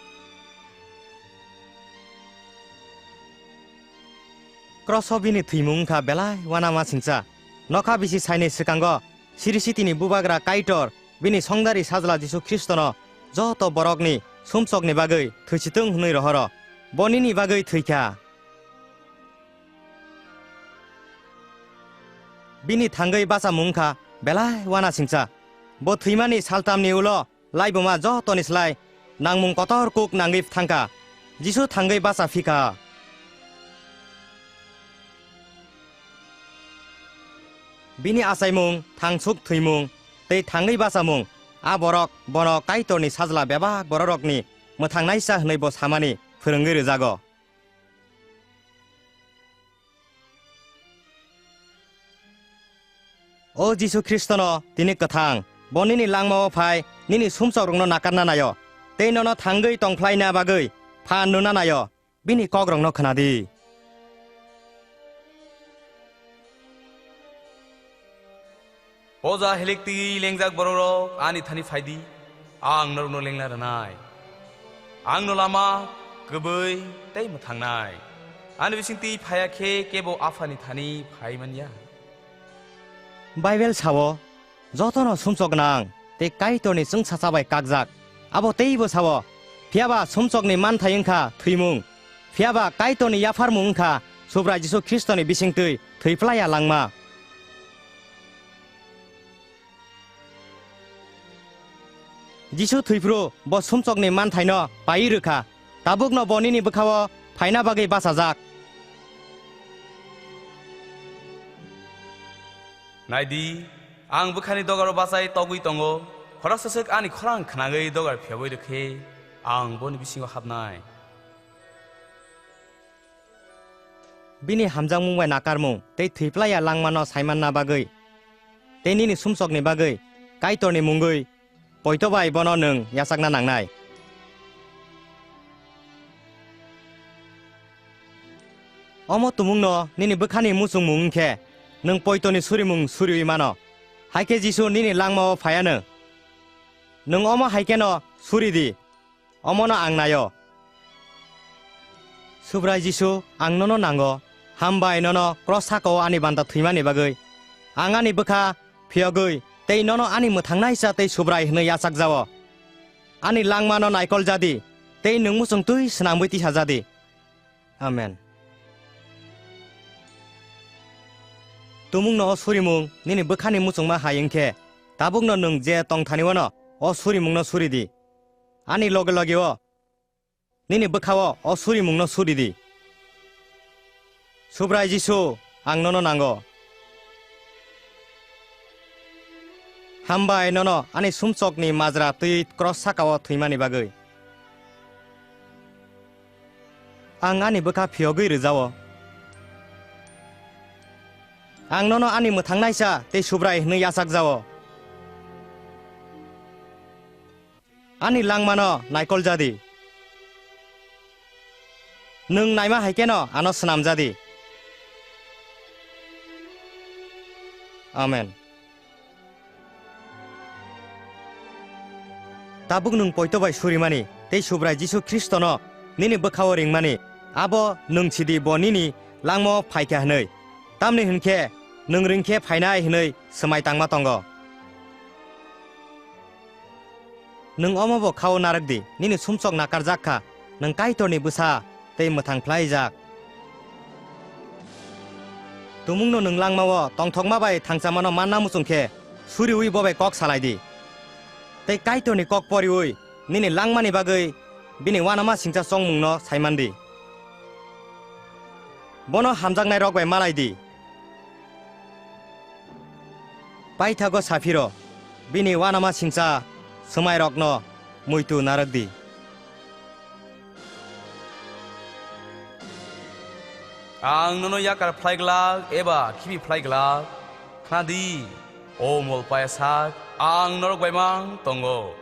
Kroso bini thwimung wngkha belai uanama singcha. Nokha bisi saini swkango Sirisitini Bubagra Kaitor bini songdari Sajla Jisu Khristono joto borokni sumsokni bagwi thwichitwng hwnwi rohoro. Bo nini bagwi thwikha. Bini thangwi bachamung wngkha belai uanasingcha. Bo thwimani saltamni ulo laibuma jotoni slai nangmung kotor kuk nangwi thangkha. Jisu thangwi bacha phikha. Bini achaimung, thangsuk thwimung tei thangwi bachamung, a borok bono Kaitorni Sajla bebak bororokni mwthangnaisa hwnwi bo samani phwrwngwi rwjago. O Jisu Khristono tini kwthang, bo nini langmao phai nini sumsokrokno nakarna naio tei nono thangwi tongphlaina bagwi phan rwna naio, bini kokrokno khna di. Poja hilik twi lengjak borokrok ani thani phai di, ang norokno lengna rwnai. Ang no lama, kwbwi tei mwthangnai. Ani bisingtwi phaiya khe kebo Aphani thani phai man ya. Bible sao, jotono sumsok nang tei Kaitorni chwngsacha bai kakjak. Abo teibo sao, phiya ba sumsokni manthai wng kha thwimung. Phiya ba Kaitorni yapharmung wng kha Subrai Jisu Khristoni bisingtwi thwi phlai ya langma. Jisu thwiphru bo sumsokni manthaino paiwi rwkha. Tabukno bo nini bwkhao phaina bagwi bachajak. Nai di, ang bwkhani dogaro bachai togwi tongo. Khoroksa swk ani khorang khnagwi dogar phiyogwi rwkhe, ang boni bisingo hapnai. Bini hamjakmung bai nakarmung tei thwi phlai ya langmano saimanna bagwi tei nini sumsokni bagwi Kaitorni mungwi poito bai bono nwng yachakna nangnai. Omo tumungno nini bwkhani muchungmung wng khe nwng poitoni surimung suriui mano. Hai khe Jisu nini langmao phai anw. Nwng omo hai kheno suri di. Omono ang naio. Subrai Jisu, ang nono nango. Hambai nono kros sakao ani banta thwimani bagwi. Ang ani bwkha phiyogwi tei nono ani mwthangnaisa tei Subrai hwnwi yachakjao. Ani langmano naikol jadi tei nwng muchung twi swnamwi tisa jadi. Amen. Tumungno o surimung nini bwkhani muchungma hai wng khe, tabukno nwng je tongthani-o'-no o surimungno suri di. Ani loge loge-o nini bwkha-o o surimungno suri di. Subrai Jisu, ang nono nango. Hambai nono ani sumsokni majra twi kros saka-o thwimani bagwi. Ang ani bwkha phiyogwi rwjao. Ang nono ani mwthangnaisa tei Subrai hwnwi yachakjao. Ani langmano naikol jadi. Nwng naima hai kheno ano swnam jadi. Amen. Tabuk nwng poito bai surimani tei Subrai Jisu Khristono nini bwkhao ringmani, abo nwng sidi bo nini langmao phaikha hwnwi. Tamni hwn khe nwng ring khe phainai hwnwi swmai tangma tongo. Nwng omobo khao narwk di, nini sumsok nakarjak kha, nwng Kaitorni bwsa tei mwthang phlaijak. Tumungno nwng langmao tongthokma bai thangchamano manna muchung khe, suriui bo bai kok salai di. Tei Kaitorni kok poriui nini langmani bagwi bini uanama singcha chongmungno saiman di. Bono hamjaknairok bai malai di. Paithago saphiro bini uanama singcha swmairokno muitu narwk di. Ang nono yakar phlai glak eba khibi phlai glak, khna di, o mol paya sak, ang norok bai mang tongo.